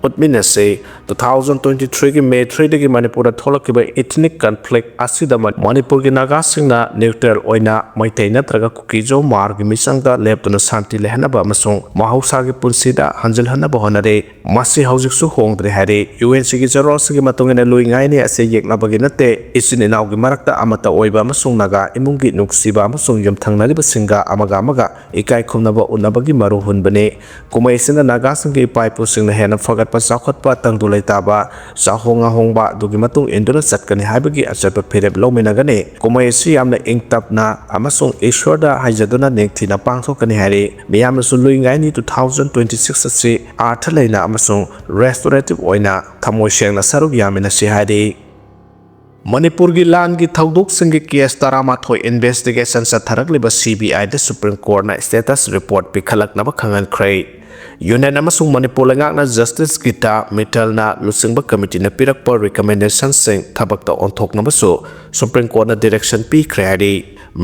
ꯎꯠꯃꯤꯟꯅꯁꯤ꯫ Two thousand twenty threeꯒꯤ May threeꯗꯒꯤ ꯃꯅꯤꯄꯨꯔꯗ ꯊꯣꯛꯂꯛꯈꯤꯕ ethnic conflict ꯑꯁꯤꯗ ꯃ-, ꯃꯅꯤꯄꯨꯔꯒꯤ ꯅꯥꯒꯥꯁꯤꯡꯅ neutral ꯑꯣꯏꯅ ꯃꯩꯇꯩ ꯅꯠꯇ꯭ꯔꯒ ꯀꯨꯀꯤꯖꯣ ꯃꯥꯔꯒꯤ ꯃꯤꯆꯪꯗ ꯂꯦꯞꯇꯨꯅ ꯁꯥꯟꯇꯤ ꯂꯩꯍꯟꯅꯕ ꯑꯃꯁꯨꯡ ꯃꯍꯧꯁꯥꯒꯤ ꯄꯨꯟꯁꯤꯗ ꯍꯟꯖꯤꯜꯍꯟꯅꯕ ꯍꯣꯠꯅꯔꯤ꯫ ꯃꯁꯤ ꯍꯧꯖꯤꯛꯁꯨ ꯍꯣꯡꯗ꯭ꯔꯤ ꯍꯥꯏꯔꯤ꯫ ꯌꯨ ꯑꯦꯟ ꯁꯤꯒꯤ ꯆꯦꯔꯣꯜꯁꯤꯒꯤ ꯃꯇꯨꯡ ꯏꯟꯅ ꯂꯨꯏ ꯉꯥꯏꯅꯤ ꯑꯁꯤ ꯌꯦꯛꯅꯕꯒꯤ ꯅꯠꯇꯦ, ꯏꯆꯤꯟ ꯏꯅꯥꯎꯒꯤ ꯃꯔꯛꯇ ꯑꯃꯠꯇ ꯑꯣꯏꯕ ꯑꯃꯁꯨꯡ ꯅꯥꯒꯥ ꯏꯃꯨꯡꯒꯤ ꯅꯨꯡꯁꯤꯕ ꯑꯃꯁꯨꯡ ꯌꯨꯝꯊꯪꯅꯔꯤꯕꯁꯤꯡꯒ ꯑꯃꯒ ꯑꯃꯒ ꯏꯀꯥꯏ ꯈꯨꯝꯅꯕ ꯎꯠꯅꯕꯒꯤ ꯃꯔꯨ ꯍꯨꯟꯕꯅꯤ꯫ ꯀꯨꯝꯍꯩ ꯑꯁꯤꯅ ꯅꯥꯒꯥꯁꯤꯡꯒꯤ ꯏꯄꯥ ꯏꯄꯨꯁꯤꯡꯅ ꯍꯦꯟꯅ ꯐꯒꯠꯄ, ꯆꯥꯎꯈꯠꯄ, ꯇꯪꯗꯨ ꯂꯩꯇꯥꯕ, ꯆꯥꯍꯣꯡ ꯉꯥꯍꯣꯡꯕ ꯑꯗꯨꯒꯤ ꯃꯇꯨꯡ ꯏꯟꯗꯨꯅ ꯆꯠꯀꯅꯤ ꯍꯥꯏꯕꯒꯤ ꯑꯆꯦꯠꯄ ꯐꯤꯔꯦꯞ ꯂꯧꯃꯤꯟꯅꯒꯅꯤ꯫ ꯀꯨꯝꯍꯩ ꯑꯁꯤ ꯌꯥꯝꯅ ꯏꯪ ꯇꯞꯅ ꯑꯃꯁꯨꯡ ꯏꯁ꯭ꯋꯔꯗ ꯍꯥꯏꯖꯗꯨꯅ ꯅꯤꯡꯊꯤꯅ ꯄꯥꯡꯊꯣꯛꯀꯅꯤ ꯍꯥꯏꯔꯤ꯫ ꯃꯤꯌꯥꯝꯅꯁꯨ ꯂꯨꯏ ꯉꯥꯏꯅꯤ two thousand twenty six ꯑꯁꯤ ꯑꯥꯔꯊ ꯂꯩꯅ ꯑꯃꯁꯨꯡ restorative ꯑꯣꯏꯅ ꯊꯃꯣꯏ ꯁꯦꯡꯅ ꯁꯔꯨꯛ ꯌꯥꯃꯤꯟꯅꯁꯤ ꯍꯥꯏꯔꯤ꯫ ꯃꯅꯤꯄꯨꯔꯒꯤ ꯂꯥꯟꯒꯤ ꯊꯧꯗꯣꯛꯁꯤꯡꯒꯤ ꯀꯦꯁ ꯇꯔꯥꯃꯥꯊꯣꯏ ꯏꯟꯚꯦꯁꯇꯤꯒꯦꯁꯟ ꯆꯠꯊꯔꯛꯂꯤꯕ ꯁꯤ ꯕꯤ ꯑꯥꯏꯗ ꯁꯨꯄ꯭ꯔꯤꯝ ꯀꯣꯔꯠꯅ ꯁ꯭ꯇꯦꯇꯁ ꯔꯤꯄꯣꯔꯠ ꯄꯤꯈꯠꯂꯛꯅꯕ ꯈꯪꯍꯟꯈ꯭ꯔꯦ꯫ ꯌꯨꯅꯤꯌꯟ ꯑꯃꯁꯨꯡ ꯃꯅꯤꯄꯨꯔ ꯂꯩꯉꯥꯛꯅ ꯖꯁꯇꯤꯁ ꯒꯤꯇꯥ ꯃꯤꯇꯜꯅ ꯂꯨꯆꯤꯡꯕ ꯀꯃꯤꯇꯤꯅ ꯄꯤꯔꯛꯄ ꯔꯤꯀꯃꯦꯟꯗꯦꯁꯟꯁꯤꯡ ꯊꯕꯛꯇ ꯑꯣꯟꯊꯣꯛꯅꯕꯁꯨ ꯁꯨꯄ꯭ꯔꯤꯝ ꯀꯣꯔꯠꯅ ꯗꯤꯔꯦꯛꯁꯟ ꯄꯤꯈ꯭ꯔꯦ ꯍꯥꯏꯔꯤ꯫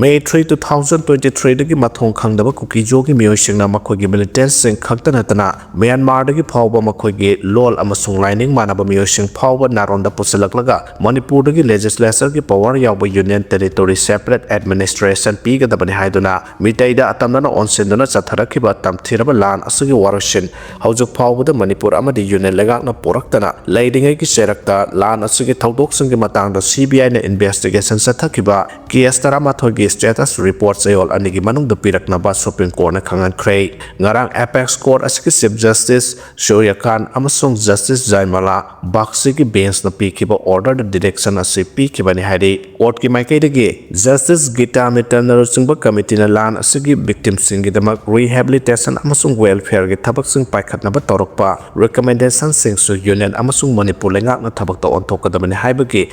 May three, two thousand twenty-threeꯗꯒꯤ ꯃꯊꯣꯡ ꯈꯪꯗꯕ ꯀꯨꯀꯤꯖꯣꯒꯤ ꯃꯤꯑꯣꯏꯁꯤꯡꯅ ꯃꯈꯣꯏꯒꯤ ꯃꯤꯂꯤꯇꯦꯟꯠꯁꯤꯡ ꯈꯛꯇ ꯅꯠꯇꯅ ꯃ꯭ꯌꯥꯟꯃꯥꯔꯗꯒꯤ ꯐꯥꯎꯕ ꯃꯈꯣꯏꯒꯤ ꯂꯣꯜ ꯑꯃꯁꯨꯡ ꯂꯥꯏꯅꯤꯡ ꯃꯥꯟꯅꯕ ꯃꯤꯑꯣꯏꯁꯤꯡ ꯐꯥꯎꯕ ꯅꯥꯔꯣꯟꯗ ꯄꯨꯁꯤꯜꯂꯛꯂꯒ ꯃꯅꯤꯄꯨꯔꯗꯒꯤ ꯂꯦꯖꯤꯁꯂꯦꯆꯔꯒꯤ ꯄꯋꯥꯔ ꯌꯥꯎꯕ ꯌꯨꯅꯤꯌꯟ ꯇꯦꯔꯤꯇꯣꯔꯤ ꯁꯦꯄꯔꯦꯠ ꯑꯦꯗꯃꯤꯅꯤꯁꯇ꯭ꯔꯦꯁꯟ ꯄꯤꯒꯗꯕꯅꯤ ꯍꯥꯏꯗꯨꯅ ꯃꯤꯇꯩꯗ ꯑꯇꯝꯅꯅ ꯑꯣꯟꯁꯤꯟꯗꯨꯅ ꯆꯠꯊꯔꯛꯈꯤꯕ ꯇꯝꯊꯤꯔꯕ ꯂꯥꯟ ꯑꯁꯤꯒꯤ ꯋꯥꯔꯣꯏꯁꯤꯟ ꯍꯧꯖꯤꯛ ꯐꯥꯎꯕꯗ ꯃꯅꯤꯄꯨꯔ ꯑꯃꯗꯤ ꯌꯨꯅꯤꯌꯟ ꯂꯩꯉꯥꯛꯅ ꯄꯣꯔꯛꯇꯅ ꯂꯩꯔꯤꯉꯩꯒꯤ ꯆꯩꯔꯛꯇ ꯂꯥꯟ ꯑꯁꯤꯒꯤ ꯊꯧꯗꯣꯛꯁꯤꯡꯒꯤ ꯃꯇꯥꯡꯗ ꯁꯤ ꯕꯤ ꯑꯥꯏꯅ ꯏꯟꯚꯦꯁꯇꯤꯒꯦꯁꯟ ꯆꯠꯊꯈꯤꯕ ꯀꯦꯁ ꯇꯔꯥꯃꯥꯊꯣꯏꯒꯤ ꯁ꯭ꯇꯦꯇꯁ ꯔꯤꯄꯣꯔꯠ ꯆꯌꯣꯜ ꯑꯅꯤꯒꯤ ꯃꯅꯨꯡꯗ ꯄꯤꯔꯛꯅꯕ ꯁꯨꯄ꯭ꯔꯤꯝ ꯀꯣꯔꯠꯅ ꯈꯪꯍꯟꯈ꯭ꯔꯦ꯫ ꯉꯔꯥꯡ ꯑꯦꯄꯦꯛꯁ ꯀꯣꯔꯠ ꯑꯁꯤꯒꯤ ꯆꯤꯐ ꯖꯁꯇꯤꯁ ꯁꯨꯔ꯭ꯌꯀꯥꯟ ꯑꯃꯁꯨꯡ ꯖꯁꯇꯤꯁ ꯖꯥꯏꯃꯂꯥ ꯕꯥꯒꯆꯤꯒꯤ ꯕꯦꯟꯆꯅ ꯄꯤꯈꯤꯕ ꯑꯣꯔꯗꯔꯗ ꯗꯤꯔꯦꯛꯁꯟ ꯑꯁꯤ ꯄꯤꯈꯤꯕꯅꯤ ꯍꯥꯏꯔꯤ꯫ ꯀꯣꯔꯠꯀꯤ ꯃꯥꯏꯀꯩꯗꯒꯤ ꯖꯁꯇꯤꯁ ꯒꯤꯇꯥ ꯃꯤꯇꯜꯅ ꯂꯨꯆꯤꯡꯕ ꯀꯃꯤꯇꯤꯅ ꯂꯥꯟ ꯑꯁꯤꯒꯤ ꯚꯤꯛꯇꯤꯝꯁꯤꯡꯒꯤꯗꯃꯛ ꯔꯤꯍꯦꯕꯤꯂꯤꯇꯦꯁꯟ ꯑꯃꯁꯨꯡ ꯋꯦꯜꯐꯤꯌꯔꯒꯤ ꯊꯕꯛꯁꯤꯡ ꯄꯥꯏꯈꯠꯅꯕ ꯇꯧꯔꯛꯄ ꯔꯤꯀꯃꯦꯟꯗꯦꯁꯟꯁꯤꯡꯁꯨ ꯌꯨꯅꯤꯌꯟ ꯑꯃꯁꯨꯡ ꯃꯅꯤꯄꯨꯔ ꯂꯩꯉꯥꯛꯅ ꯊꯕꯛꯇ ꯑꯣꯟꯊꯣꯛꯀꯗꯕꯅꯤ ꯍꯥꯏꯕꯒꯤ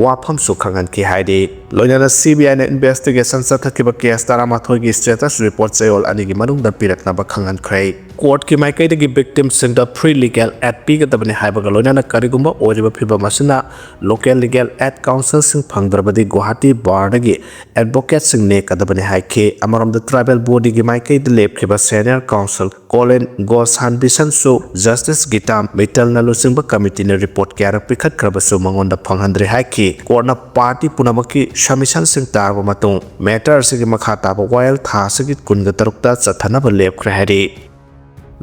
ꯋꯥꯐꯝꯁꯨ ꯈꯪꯍꯟꯈꯤ ꯍꯥꯏꯔꯤ꯫ ꯂꯣꯏꯅꯅ ꯁꯤ ꯕꯤ ꯑꯥꯏꯅ ꯏꯟꯚꯦꯁꯇꯤꯒꯦꯁꯟ ꯆꯠꯊꯈꯤꯕ ꯀꯦꯁ ꯇꯔꯥꯃꯥꯊꯣꯏꯒꯤ ꯁ꯭ꯇꯦꯇꯁ ꯔꯤꯄꯣꯔꯠ ꯆꯌꯣꯜ ꯑꯅꯤꯒꯤ ꯃꯅꯨꯡꯗ ꯄꯤꯔꯛꯅꯕ ꯈꯪꯍꯟꯈ꯭ꯔꯦ꯫ ꯀꯣꯔꯠꯀꯤ ꯃꯥꯏꯀꯩꯗꯒꯤ ꯚꯤꯛꯇꯤꯝꯁꯤꯡꯗ ꯐ꯭ꯔꯤ ꯂꯤꯒꯦꯜ ꯑꯦꯗ ꯄꯤꯒꯗꯕꯅꯤ ꯍꯥꯏꯕꯒ ꯂꯣꯏꯅꯅ ꯀꯔꯤꯒꯨꯝꯕ ꯑꯣꯏꯔꯤꯕ ꯐꯤꯕꯝ ꯑꯁꯤꯅ ꯂꯣꯀꯦꯜ ꯂꯤꯒꯦꯜ ꯑꯦꯗ ꯀꯥꯎꯟꯁꯤꯜꯁꯤꯡ ꯐꯪꯗ꯭ꯔꯕꯗꯤ ꯒꯨꯋꯥꯍꯥꯇꯤ ꯕꯥꯔꯗꯒꯤ ꯑꯦꯗꯚꯣꯀꯦꯠꯁꯤꯡ ꯅꯦꯛꯀꯗꯕꯅꯤ ꯍꯥꯏꯈꯤ꯫ ꯑꯃꯔꯣꯝꯗ ꯇ꯭ꯔꯥꯏꯕꯦꯜ ꯕꯣꯗꯤꯒꯤ ꯃꯥꯏꯀꯩꯗ ꯂꯦꯞꯈꯤꯕ ꯁꯦꯅꯤꯌꯔ ꯀꯥꯎꯟꯁꯤꯜ ꯀꯣꯂꯤꯟ ꯒꯣꯁꯥꯟꯕꯤꯁꯟꯁꯨ ꯖꯁꯇꯤꯁ ꯒꯤꯇꯥ ꯃꯤꯇꯜꯅ ꯂꯨꯆꯤꯡꯕ ꯀꯃꯤꯇꯤꯅ ꯔꯤꯄꯣꯔꯠ ꯀꯌꯥꯔꯛ ꯄꯤꯈꯠꯈ꯭ꯔꯕꯁꯨ ꯃꯉꯣꯟꯗ ꯐꯪꯍꯟꯗ꯭ꯔꯦ ꯍꯥꯏꯈꯤ꯫ ꯀꯣꯔꯠꯅ ꯄꯥꯔꯇꯤ ꯄꯨꯝꯅꯃꯛꯀꯤ ꯁꯕꯃꯤꯁꯟꯁꯤꯡ ꯇꯥꯔꯕ ꯃꯇꯨꯡ ꯃꯦꯇꯔ ꯑꯁꯤꯒꯤ ꯃꯈꯥ ꯇꯥꯕ ꯋꯥꯌꯦꯜ ꯊꯥ ꯑꯁꯤꯒꯤ ꯀꯨꯟꯒ ꯇꯔꯨꯛꯇ ꯆꯠꯊꯅꯕ ꯂꯦꯞꯈ꯭ꯔꯦ ꯍꯥꯏꯔꯤ꯫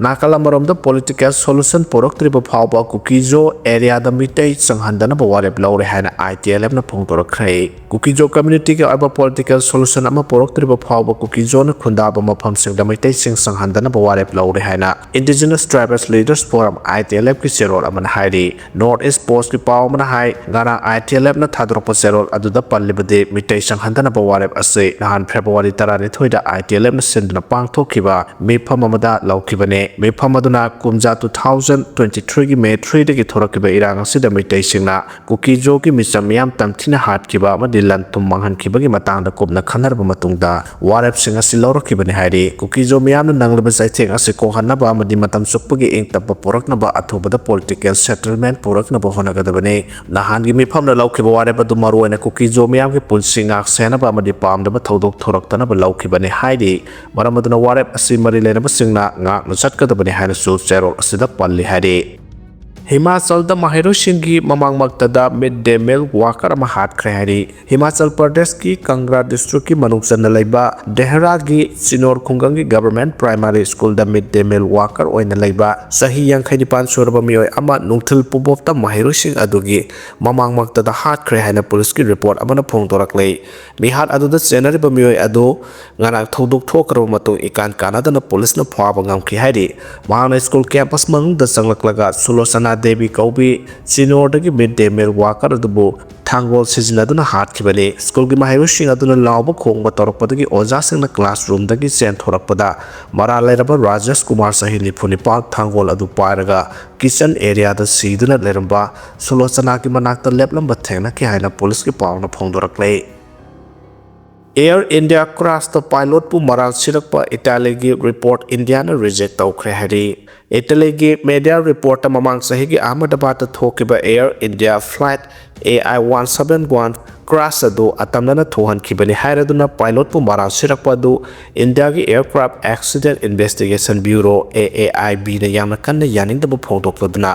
ꯅꯥꯀꯜ ꯑꯃꯔꯣꯝꯗ ꯄꯣꯂꯤꯇꯤꯀꯦꯜ ꯁꯣꯂꯨꯁꯟ ꯄꯨꯔꯛꯇ꯭ꯔꯤꯕ ꯐꯥꯎꯕ ꯀꯨꯀꯤꯖꯣ ꯑꯦꯔꯤꯌꯥꯗ ꯃꯤꯇꯩ ꯆꯪꯍꯟꯗꯅꯕ ꯋꯥꯔꯦꯞ ꯂꯧꯔꯦ ꯍꯥꯏꯅ ꯑꯥꯏ ꯇꯤ ꯑꯦꯜ ꯑꯦꯐꯅ ꯐꯣꯡꯗꯣꯔꯛꯈ꯭ꯔꯦ꯫ ꯀꯨꯀꯤꯖꯣ ꯀꯝꯃ꯭ꯌꯨꯅꯤꯇꯤꯒꯤ ꯑꯣꯏꯕ ꯄꯣꯂꯤꯇꯤꯀꯦꯜ ꯁꯣꯂꯨꯁꯟ ꯑꯃ ꯄꯨꯔꯛꯇ꯭ꯔꯤꯕ ꯐꯥꯎꯕ ꯀꯨꯀꯤꯖꯣꯅ ꯈꯨꯟꯗꯥꯕ ꯃꯐꯝꯁꯤꯡꯗ ꯃꯩꯇꯩꯁꯤꯡ ꯆꯪꯍꯟꯗꯅꯕ ꯋꯥꯔꯦꯞ ꯂꯧꯔꯦ ꯍꯥꯏꯅ Indigenous Tribals Leaders Forum, I T L F ꯀꯤ ꯆꯦꯔꯣꯜ ꯑꯃꯅ ꯍꯥꯏꯔꯤ꯫ North East Post ꯀꯤ ꯄꯥꯎ ꯑꯃꯅ ꯍꯥꯏ, ꯉꯔꯥꯡ I T L F ꯅ ꯊꯥꯗꯣꯔꯛꯄ ꯆꯦꯔꯣꯜ ꯑꯗꯨꯗ ꯄꯜꯂꯤꯕꯗꯤ ꯃꯤꯇꯩ ꯆꯪꯍꯟꯗꯅꯕ ꯋꯥꯔꯦꯞ ꯑꯁꯤ ꯅꯍꯥꯟ February ꯇꯔꯥꯅꯤꯊꯣꯏꯗ I T L F ꯅ ꯁꯤꯟꯗꯨꯅ ꯄꯥꯡꯊꯣꯛꯈꯤꯕ ꯃꯤꯐꯝ ꯑꯃꯗ ꯂꯧꯈꯤꯕꯅꯤ꯫ ꯃꯤꯐꯝ ꯑꯗꯨꯅ ꯀꯨꯝꯖꯥ two thousand twenty threeꯒꯤ May threeꯗꯒꯤ ꯊꯣꯔꯛꯈꯤꯕ ꯏꯔꯥꯡ ꯑꯁꯤꯗ ꯃꯤꯇꯩꯁꯤꯡꯅ ꯀꯨꯀꯤꯖꯣꯒꯤ ꯃꯤꯆꯝ ꯃꯤꯌꯥꯝ ꯇꯝꯊꯤꯅ ꯍꯥꯠꯈꯤꯕ ꯑꯃꯗꯤ ꯂꯟ ꯊꯨꯝ ꯃꯥꯡꯍꯟꯈꯤꯕꯒꯤ ꯃꯇꯥꯡꯗ ꯀꯨꯞꯅ ꯈꯟꯅꯔꯕ ꯃꯇꯨꯡꯗ ꯋꯥꯔꯦꯞꯁꯤꯡ ꯑꯁꯤ ꯂꯧꯔꯛꯈꯤꯕꯅꯤ ꯍꯥꯏꯔꯤ꯫ ꯀꯨꯀꯤꯖꯣ ꯃꯤꯌꯥꯝꯅ ꯅꯪꯂꯤꯕ ꯆꯩꯊꯦꯡ ꯑꯁꯤ ꯀꯣꯛꯍꯟꯅꯕ ꯑꯃꯗꯤ ꯃꯇꯝ ꯆꯨꯞꯄꯒꯤ ꯏꯪ ꯇꯞꯄ ꯄꯨꯔꯛꯅꯕ ꯑꯊꯨꯕꯗ political settlement ꯄꯨꯔꯛꯅꯕ ꯍꯣꯠꯅꯒꯗꯕꯅꯤ꯫ ꯅꯍꯥꯟꯒꯤ ꯃꯤꯐꯝꯅ ꯂꯧꯈꯤꯕ ꯋꯥꯔꯦꯞ ꯑꯗꯨ ꯃꯔꯨꯑꯣꯏꯅ ꯀꯨꯀꯤꯖꯣ ꯃꯤꯌꯥꯝꯒꯤ ꯄꯨꯟꯁꯤ ꯉꯥꯛ ꯁꯦꯟꯅꯕ ꯑꯃꯗꯤ ꯄꯥꯝꯗꯕ ꯊꯧꯗꯣꯛ ꯊꯣꯔꯛꯇꯅꯕ ꯂꯧꯈꯤꯕꯅꯤ ꯍꯥꯏꯔꯤ꯫ ꯃꯔꯝ ꯑꯗꯨꯅ ꯋꯥꯔꯦꯞ ꯑꯁꯤ ꯃꯔꯤ ꯂꯩꯅꯕꯁꯤꯡꯅ ꯉꯥꯛꯅ ꯆꯠꯀꯗꯕꯅꯤ ꯍꯥꯏꯅꯁꯨ ꯆꯦꯔꯣꯜ ꯑꯁꯤꯗ ꯄꯜꯂꯤ ꯍꯥꯏꯔꯤ꯫ ꯍꯤꯃꯥꯆꯜꯗ ꯃꯍꯩꯔꯣꯏꯁꯤꯡꯒꯤ ꯃꯃꯥꯡꯃꯛꯇꯗ mid day meal worker ꯑꯃ ꯍꯥꯠꯈ꯭ꯔꯦ ꯍꯥꯏꯔꯤ꯫ ꯍꯤꯃꯥꯆꯜ ꯄ꯭ꯔꯗꯦꯁꯀꯤ ꯀꯪꯒ꯭ꯔꯥ ꯗꯤꯁꯇ꯭ꯔꯤꯛꯀꯤ ꯃꯅꯨꯡ ꯆꯟꯅ ꯂꯩꯕ ꯗꯦꯍꯔꯥꯒꯤ ꯆꯤꯅꯣꯔ ꯈꯨꯡꯒꯪꯒꯤ government primary schoolꯗ mid day meal worker ꯑꯣꯏꯅ ꯂꯩꯕ ꯆꯍꯤ ꯌꯥꯡꯈꯩ ꯅꯤꯄꯥꯟ ꯁꯨꯔꯕ ꯃꯤꯑꯣꯏ ꯑꯃ ꯅꯨꯡꯊꯤꯜ ꯄꯨꯡꯐꯥꯎꯇ ꯃꯍꯩꯔꯣꯏꯁꯤꯡ ꯑꯗꯨꯒꯤ ꯃꯃꯥꯡꯃꯛꯇꯗ ꯍꯥꯠꯈ꯭ꯔꯦ ꯍꯥꯏꯅ ꯄꯨꯂꯤꯁꯀꯤ ꯔꯤꯄꯣꯔꯠ ꯑꯃꯅ ꯐꯣꯡꯗꯣꯔꯛꯂꯦ꯫ ꯃꯤꯍꯥꯠ ꯑꯗꯨꯗ ꯆꯦꯟꯅꯔꯤꯕ ꯃꯤꯑꯣꯏ ꯑꯗꯨ ꯉꯔꯥꯡ ꯊꯧꯗꯣꯛ ꯊꯣꯛꯈ꯭ꯔꯕ ꯃꯇꯨꯡ ꯏꯀꯥꯟ ꯀꯥꯟꯅꯗꯅ ꯄꯨꯂꯤꯁꯅ ꯐꯥꯕ ꯉꯝꯈꯤ ꯍꯥꯏꯔꯤ꯫ ꯃꯍꯥꯛꯅ ꯁ꯭ꯀꯨꯜ ꯀꯦꯝꯄꯁ ꯃꯅꯨꯡꯗ ꯆꯪꯂꯛꯂꯒ ꯁꯨꯂꯣꯆꯅꯥ Devi ꯀꯧꯕꯤ ꯆꯤꯅꯣꯔꯗꯒꯤ mid day meal worker ꯑꯗꯨꯕꯨ ꯊꯥꯡꯒꯣꯜ ꯁꯤꯖꯤꯟꯅꯗꯨꯅ ꯍꯥꯠꯈꯤꯕꯅꯤ꯫ ꯁ꯭ꯀꯨꯜꯒꯤ ꯃꯍꯩꯔꯣꯏꯁꯤꯡ ꯑꯗꯨꯅ ꯂꯥꯎꯕ ꯈꯣꯡꯕ ꯇꯧꯔꯛꯄꯗꯒꯤ ꯑꯣꯖꯥꯁꯤꯡꯅ classroomꯗꯒꯤ ꯆꯦꯟꯊꯣꯔꯛꯄꯗ ꯃꯔꯥꯜ ꯂꯩꯔꯕ ꯔꯥꯖꯦꯁ ꯀꯨꯃꯥꯔ ꯆꯍꯤ ꯅꯤꯐꯨ ꯅꯤꯄꯥꯟ ꯊꯥꯡꯒꯣꯜ ꯑꯗꯨ ꯄꯥꯏꯔꯒ kitchen areaꯗ ꯁꯤꯗꯨꯅ ꯂꯩꯔꯝꯕ ꯁꯨꯂꯣꯆꯅꯥꯒꯤ ꯃꯅꯥꯛꯇ ꯂꯦꯞꯂꯝꯕ ꯊꯦꯡꯅꯈꯤ ꯍꯥꯏꯅ ꯄꯨꯂꯤꯁꯀꯤ ꯄꯥꯎꯅ ꯐꯣꯡꯗꯣꯔꯛꯂꯦ꯫ Air India crashꯇ pilotꯄꯨ ꯃꯔꯥꯜ ꯁꯤꯔꯛꯄ ꯏꯇꯥꯂꯤꯒꯤ report Indiaꯅ reject ꯇꯧꯈ꯭ꯔꯦ ꯍꯥꯏꯔꯤ꯫ ꯏꯇꯥꯂꯤꯒꯤ media reportꯇ ꯃꯃꯥꯡ ꯆꯍꯤꯒꯤ ꯑꯍꯃꯗꯕꯥꯗꯇ ꯊꯣꯛꯈꯤꯕ Air India flight A I one seven one crash ꯑꯗꯨ ꯑꯇꯝꯅꯅ ꯊꯣꯛꯍꯟꯈꯤꯕꯅꯤ ꯍꯥꯏꯔꯗꯨꯅ pilotꯄꯨ ꯃꯔꯥꯜ ꯁꯤꯔꯛꯄ ꯑꯗꯨ ꯏꯟꯗꯤꯌꯥꯒꯤ Aircraft Accident Investigation Bureau, A A I Bꯅ ꯌꯥꯝꯅ ꯀꯟꯅ ꯌꯥꯅꯤꯡꯗꯕ ꯐꯣꯡꯗꯣꯛꯂꯗꯨꯅ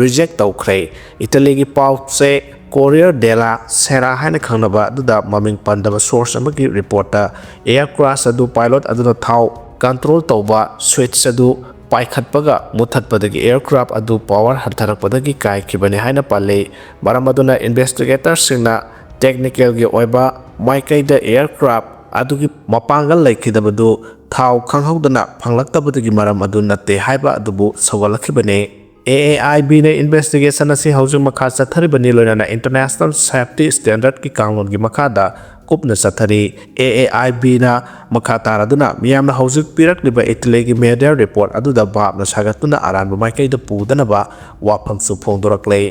reject ꯇꯧꯈ꯭ꯔꯦ꯫ ꯏꯇꯥꯂꯤꯒꯤ ꯄꯥꯎ ꯆꯦ Corriere della Sera ꯍꯥꯏꯅ ꯈꯪꯅꯕ ꯑꯗꯨꯗ ꯃꯃꯤꯡ ꯄꯟꯗꯕ source ꯑꯃꯒꯤ reportꯇ air crash ꯑꯗꯨ pilot ꯑꯗꯨꯅ ꯊꯥꯎ control ꯇꯧꯕ switch ꯑꯗꯨ ꯄꯥꯏꯈꯠꯄꯒ ꯃꯨꯊꯠꯄꯗꯒꯤ aircraft ꯑꯗꯨ power ꯍꯟꯊꯔꯛꯄꯗꯒꯤ ꯀꯥꯏꯈꯤꯕꯅꯤ ꯍꯥꯏꯅ ꯄꯜꯂꯤ꯫ ꯃꯔꯝ ꯑꯗꯨꯅ investigatorꯁꯤꯡꯅ technicalꯒꯤ ꯑꯣꯏꯕ ꯃꯥꯏꯀꯩꯗ aircraft ꯑꯗꯨꯒꯤ ꯃꯄꯥꯡꯒꯜ ꯂꯩꯈꯤꯗꯕꯗꯨ ꯊꯥꯎ ꯈꯪꯍꯧꯗꯅ ꯐꯪꯂꯛꯇꯕꯗꯒꯤ ꯃꯔꯝ ꯑꯗꯨ ꯅꯠꯇꯦ ꯍꯥꯏꯕ ꯑꯗꯨꯕꯨ ꯁꯧꯒꯠꯂꯛꯈꯤꯕꯅꯤ꯫ A A I Bꯅ investigation ꯑꯁꯤ ꯍꯧꯖꯤꯛ ꯃꯈꯥ ꯆꯠꯊꯔꯤꯕꯅꯤ, ꯂꯣꯏꯅꯅ international safety standardꯀꯤ ꯀꯥꯡꯂꯣꯟꯒꯤ ꯃꯈꯥꯗ ꯀꯨꯞꯅ ꯆꯠꯊꯔꯤ꯫ ꯑꯦ ꯑꯦ ꯑꯥꯏ ꯕꯤꯅ ꯃꯈꯥ ꯇꯥꯔꯗꯨꯅ ꯃꯤꯌꯥꯝꯅ ꯍꯧꯖꯤꯛ ꯄꯤꯔꯛꯂꯤꯕ ꯏꯇꯂꯤꯒꯤ ꯃꯦꯗꯤꯌꯥ ꯔꯤꯄꯣꯔꯠ ꯑꯗꯨꯗ ꯚꯥꯞꯅ ꯁꯥꯒꯠꯇꯨꯅ ꯑꯔꯥꯟꯕ ꯃꯥꯏꯀꯩꯗ ꯄꯨꯗꯅꯕ ꯋꯥꯐꯝꯁꯨ ꯐꯣꯡꯗꯣꯔꯛꯂꯦ꯫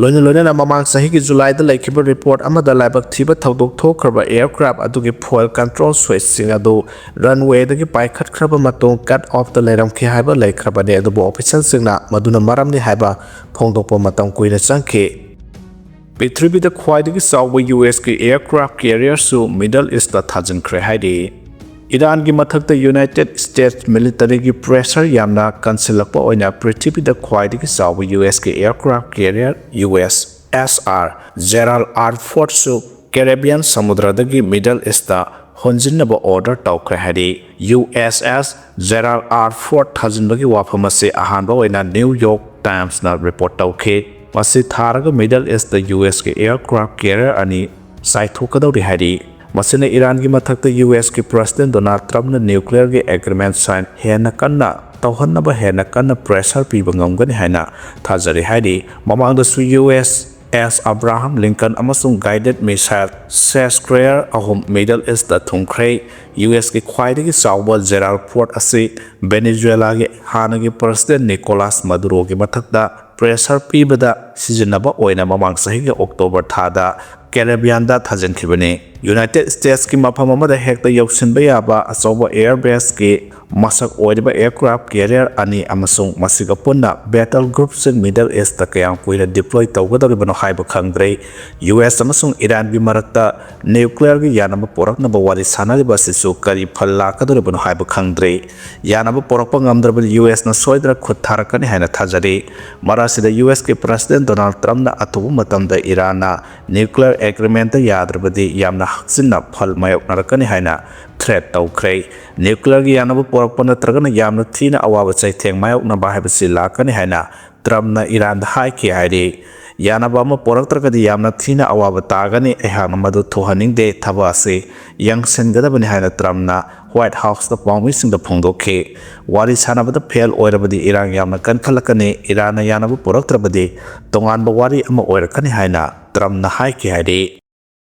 ꯂꯣꯏꯅ ꯂꯣꯏꯅꯅ ꯃꯃꯥꯡ ꯆꯍꯤꯒꯤ ꯖꯨꯂꯥꯏꯗ ꯂꯩꯈꯤꯕ ꯔꯤꯄꯣꯔꯠ ꯑꯃꯗ ꯂꯥꯏꯕꯛ ꯊꯤꯕ ꯊꯧꯗꯣꯛ ꯊꯣꯛꯈ꯭ꯔꯕ ꯑꯦꯌꯔꯀ꯭ꯔꯥꯐ ꯑꯗꯨꯒꯤ ꯐꯣꯏꯜ ꯀꯟꯇ꯭ꯔꯣꯜ ꯁ꯭ꯋꯤꯆꯁꯤꯡ ꯑꯗꯨ ꯔꯟꯋꯦꯗꯒꯤ ꯄꯥꯏꯈꯠꯈ꯭ꯔꯕ ꯃꯇꯨꯡ ꯀꯠ ꯑꯣꯐꯇ ꯂꯩꯔꯝꯈꯤ ꯍꯥꯏꯕ ꯂꯩꯈ꯭ꯔꯕꯅꯤ, ꯑꯗꯨꯕꯨ ꯑꯣꯐꯤꯁꯤꯌꯦꯜꯁꯤꯡꯅ ꯃꯗꯨꯅ ꯃꯔꯝꯅꯤ ꯍꯥꯏꯕ ꯐꯣꯡꯗꯣꯛꯄ ꯃꯇꯝ ꯀꯨꯏꯅ ꯆꯪꯈꯤ꯫ ꯄ꯭ꯔꯤꯊꯤꯕꯤꯗ ꯈ꯭ꯋꯥꯏꯗꯒꯤ ꯆꯥꯎꯕ ꯌꯨ ꯑꯦꯁꯀꯤ ꯑꯦꯌꯔꯀ꯭ꯔꯥꯐ ꯀꯦꯔꯤꯌꯔꯁꯨ ꯃꯤꯗꯜ ꯏꯁꯇ ꯊꯥꯖꯤꯟꯈ꯭ꯔꯦ ꯍꯥꯏꯔꯤ꯫ ꯏꯔꯥꯟꯒꯤ ꯃꯊꯛꯇ ꯌꯨꯅꯥꯏꯇꯦꯗ ꯁ꯭ꯇꯦꯠꯁ ꯃꯤꯂꯤꯇꯔꯤꯒꯤ ꯄ꯭ꯔꯦꯁꯔ ꯌꯥꯝꯅ ꯀꯟꯁꯤꯜꯂꯛꯄ ꯑꯣꯏꯅ ꯄ꯭ꯔꯤꯊꯤꯕꯤꯗ ꯈ꯭ꯋꯥꯏꯗꯒꯤ ꯆꯥꯎꯕ ꯌꯨ ꯑꯦꯁꯀꯤ aircraft carrier U S S R Gerald R ꯐꯣꯔꯗꯁꯨ ꯀꯦꯔꯤꯕꯤꯌꯟ ꯁꯃꯨꯗ꯭ꯔꯗꯒꯤ ꯃꯤꯗꯜ ꯏꯁꯇ ꯍꯣꯟꯖꯤꯟꯅꯕ ꯑꯣꯔꯗꯔ ꯇꯧꯈ꯭ꯔꯦ ꯍꯥꯏꯔꯤ꯫ ꯌꯨ ꯑꯦꯁ ꯑꯦꯁ ꯖꯦꯔꯥꯜ ꯑꯥꯔ ꯐꯣꯔꯗ ꯊꯥꯖꯤꯟꯕꯒꯤ ꯋꯥꯐꯝ ꯑꯁꯤ ꯑꯍꯥꯟꯕ ꯑꯣꯏꯅ ꯅ꯭ꯌꯨ ꯌꯣꯔꯛ ꯇꯥꯏꯝꯁꯅ ꯔꯤꯄꯣꯔꯠ ꯇꯧꯈꯤ꯫ ꯃꯁꯤ ꯊꯥꯔꯒ ꯃꯤꯗꯜ ꯏꯁꯇ ꯌꯨ ꯑꯦꯁꯀꯤ ꯑꯦꯌꯔꯀ꯭ꯔꯥꯐ ꯀꯦꯔꯤꯌꯔ ꯑꯅꯤ ꯆꯥꯏꯊꯣꯛꯀꯗꯧꯔꯤ ꯍꯥꯏꯔꯤ꯫ ꯃꯁꯤꯅ ꯏꯔꯥꯟꯒꯤ ꯃꯊꯛꯇ ꯌꯨ ꯑꯦꯁꯀꯤ ꯄ꯭ꯔꯦꯁꯤꯗꯦꯟꯠ ꯗꯣꯅꯥꯜꯗ ꯇ꯭ꯔꯝꯞꯅ ꯅ꯭ꯌꯨꯀ꯭ꯂꯤꯌꯔꯒꯤ ꯑꯦꯒ꯭ꯔꯤꯃꯦꯟꯠ ꯁꯥꯏꯟ ꯍꯦꯟꯅ ꯀꯟꯅ ꯇꯧꯍꯟꯅꯕ ꯍꯦꯟꯅ ꯀꯟꯅ ꯄ꯭ꯔꯦꯁꯔ ꯄꯤꯕ ꯉꯝꯒꯅꯤ ꯍꯥꯏꯅ ꯊꯥꯖꯔꯤ ꯍꯥꯏꯔꯤ꯫ ꯃꯃꯥꯡꯗꯁꯨ ꯌꯨ ꯑꯦꯁ ꯑꯦꯁ ꯑꯕ꯭ꯔꯥꯍꯝ ꯂꯤꯡꯀꯟ ꯑꯃꯁꯨꯡ ꯒꯥꯏꯗꯦꯗ ꯃꯤꯁꯥꯏꯜ ꯁꯦꯁꯀ꯭ꯔꯦꯌꯔ ꯑꯍꯨꯝ ꯃꯤꯗꯜ ꯏꯁꯇ ꯊꯨꯡꯈ꯭ꯔꯦ꯫ ꯌꯨ ꯑꯦꯁꯀꯤ ꯈ꯭ꯋꯥꯏꯗꯒꯤ ꯆꯥꯎꯕ ꯖꯦꯔꯥꯜ ꯐꯣꯔꯗ ꯑꯁꯤ ꯚꯦꯅꯦꯖꯨꯋꯦꯂꯥꯒꯤ ꯍꯥꯟꯅꯒꯤ ꯄ꯭ꯔꯦꯁꯤꯗꯦꯟꯠ ꯅꯤꯀꯣꯂꯥꯁ ꯃꯗꯨꯔꯣꯒꯤ ꯃꯊꯛꯇ ꯄ꯭ꯔꯦꯁꯔ ꯄꯤꯕꯗ ꯁꯤꯖꯤꯟꯅꯕ ꯑꯣꯏꯅ ꯃꯃꯥꯡ ꯆꯍꯤꯒꯤ ꯑꯣꯛꯇꯣꯕꯔ ꯊꯥꯗ ꯀꯦꯔꯤꯕꯤꯌꯥꯟꯗ ꯊꯥꯖꯤꯟꯈꯤꯕꯅꯤ꯫ ꯌꯨꯅꯥꯏꯇꯦꯗ ꯁ꯭ꯇꯦꯠꯁꯀꯤ ꯃꯐꯝ ꯑꯃꯗ ꯍꯦꯛꯇ ꯌꯧꯁꯤꯟꯕ ꯌꯥꯕ ꯑꯆꯧꯕ ꯑꯦꯌꯔ ꯕꯦꯁꯀꯤ ꯃꯁꯛ ꯑꯣꯏꯔꯤꯕ ꯑꯦꯌꯔꯀ꯭ꯔꯥꯐ ꯀꯦꯔꯤꯌꯔ ꯑꯅꯤ ꯑꯃꯁꯨꯡ ꯃꯁꯤꯒ ꯄꯨꯟꯅ ꯕꯦꯇꯜ ꯒ꯭ꯔꯨꯞꯁꯤꯡ ꯃꯤꯗꯜ ꯏꯁꯇ ꯀꯌꯥꯝ ꯀꯨꯏꯅ ꯗꯤꯄ꯭ꯂꯣꯏ ꯇꯧꯒꯗꯧꯔꯤꯕꯅꯣ ꯍꯥꯏꯕ ꯈꯪꯗ꯭ꯔꯦ꯫ ꯌꯨ ꯑꯦꯁ ꯑꯃꯁꯨꯡ ꯏꯔꯥꯟꯒꯤ ꯃꯔꯛꯇ ꯅ꯭ꯌꯨꯀ꯭ꯂꯤꯌꯔꯒꯤ ꯌꯥꯅꯕ ꯄꯨꯔꯛꯅꯕ ꯋꯥꯔꯤ ꯁꯥꯟꯅꯔꯤꯕ ꯑꯁꯤꯁꯨ ꯀꯔꯤ ꯐꯜ ꯂꯥꯛꯀꯗꯧꯔꯤꯕꯅꯣ ꯍꯥꯏꯕ ꯈꯪꯗ꯭ꯔꯦ꯫ ꯌꯥꯅꯕ ꯄꯨꯔꯛꯄ ꯉꯝꯗ꯭ꯔꯕꯗꯤ ꯌꯨ ꯑꯦꯁꯅ ꯁꯣꯏꯗꯅ ꯈꯨꯠ ꯊꯥꯔꯛꯀꯅꯤ ꯍꯥꯏꯅ ꯊꯥꯖꯔꯤ꯫ ꯃꯔꯛ ꯑꯁꯤꯗ ꯌꯨ ꯑꯦꯁꯀꯤ ꯄ꯭ꯔꯦꯁꯤꯗꯦꯟꯠ ꯗꯣꯅꯥꯜꯗ ꯇ꯭ꯔꯝꯞꯅ ꯑꯊꯨꯕ ꯃꯇꯝꯗ ꯏꯔꯥꯟꯅ ꯅ꯭ꯌꯨꯀ꯭ꯂꯤꯌꯔ ꯑꯦꯒ꯭ꯔꯤꯃꯦꯟꯠꯇ ꯌꯥꯗ꯭ꯔꯕꯗꯤ ꯌꯥꯝꯅ ꯍꯛꯆꯤꯟꯅ ꯐꯜ ꯃꯥꯌꯣꯛꯅꯔꯛꯀꯅꯤ ꯍꯥꯏꯅ ꯊ꯭ꯔꯦꯠ ꯇꯧꯈ꯭ꯔꯦ꯫ ꯅ꯭ꯌꯨꯀ꯭ꯂꯤꯌꯔꯒꯤ ꯌꯥꯅꯕ ꯄꯨꯔꯛꯄ ꯅꯠꯇ꯭ꯔꯒꯅ ꯌꯥꯝꯅ ꯊꯤꯅ ꯑꯋꯥꯕ ꯆꯩꯊꯦꯡ ꯃꯥꯌꯣꯛꯅꯕ ꯍꯥꯏꯕꯁꯤ ꯂꯥꯛꯀꯅꯤ ꯍꯥꯏꯅ ꯇ꯭ꯔꯝꯞꯅ ꯏꯔꯥꯟꯗ ꯍꯥꯏꯈꯤ ꯍꯥꯏꯔꯤ꯫ ꯌꯥꯅꯕ ꯑꯃ ꯄꯨꯔꯛꯇ꯭ꯔꯒꯗꯤ ꯌꯥꯝꯅ ꯊꯤꯅ ꯑꯋꯥꯕ ꯇꯥꯒꯅꯤ, ꯑꯩꯍꯥꯛꯅ ꯃꯗꯨ ꯊꯣꯛꯍꯟꯅꯤꯡꯗꯦ, ꯊꯕꯛ ꯑꯁꯤ ꯌꯦꯡꯁꯤꯟꯒꯗꯕꯅꯤ ꯍꯥꯏꯅ ꯇ꯭ꯔꯝꯞꯅ ꯋꯥꯏꯠ ꯍꯥꯎꯁꯇ ꯄꯥꯎꯃꯤꯁꯤꯡꯗ ꯐꯣꯡꯗꯣꯛꯈꯤ꯫ ꯋꯥꯔꯤ ꯁꯥꯟꯅꯕꯗ ꯐꯦꯜ ꯑꯣꯏꯔꯕꯗꯤ ꯏꯔꯥꯡ ꯌꯥꯝꯅ ꯀꯟꯈꯠꯂꯛꯀꯅꯤ, ꯏꯔꯥꯟꯅ ꯌꯥꯅꯕ ꯄꯨꯔꯛꯇ꯭ꯔꯕꯗꯤ ꯇꯣꯉꯥꯟꯕ ꯋꯥꯔꯤ ꯑꯃ ꯑꯣꯏꯔꯛꯀꯅꯤ ꯍꯥꯏꯅ ꯇ꯭ꯔꯝꯞꯅ ꯍꯥꯏꯈꯤ ꯍꯥꯏꯔꯤ꯫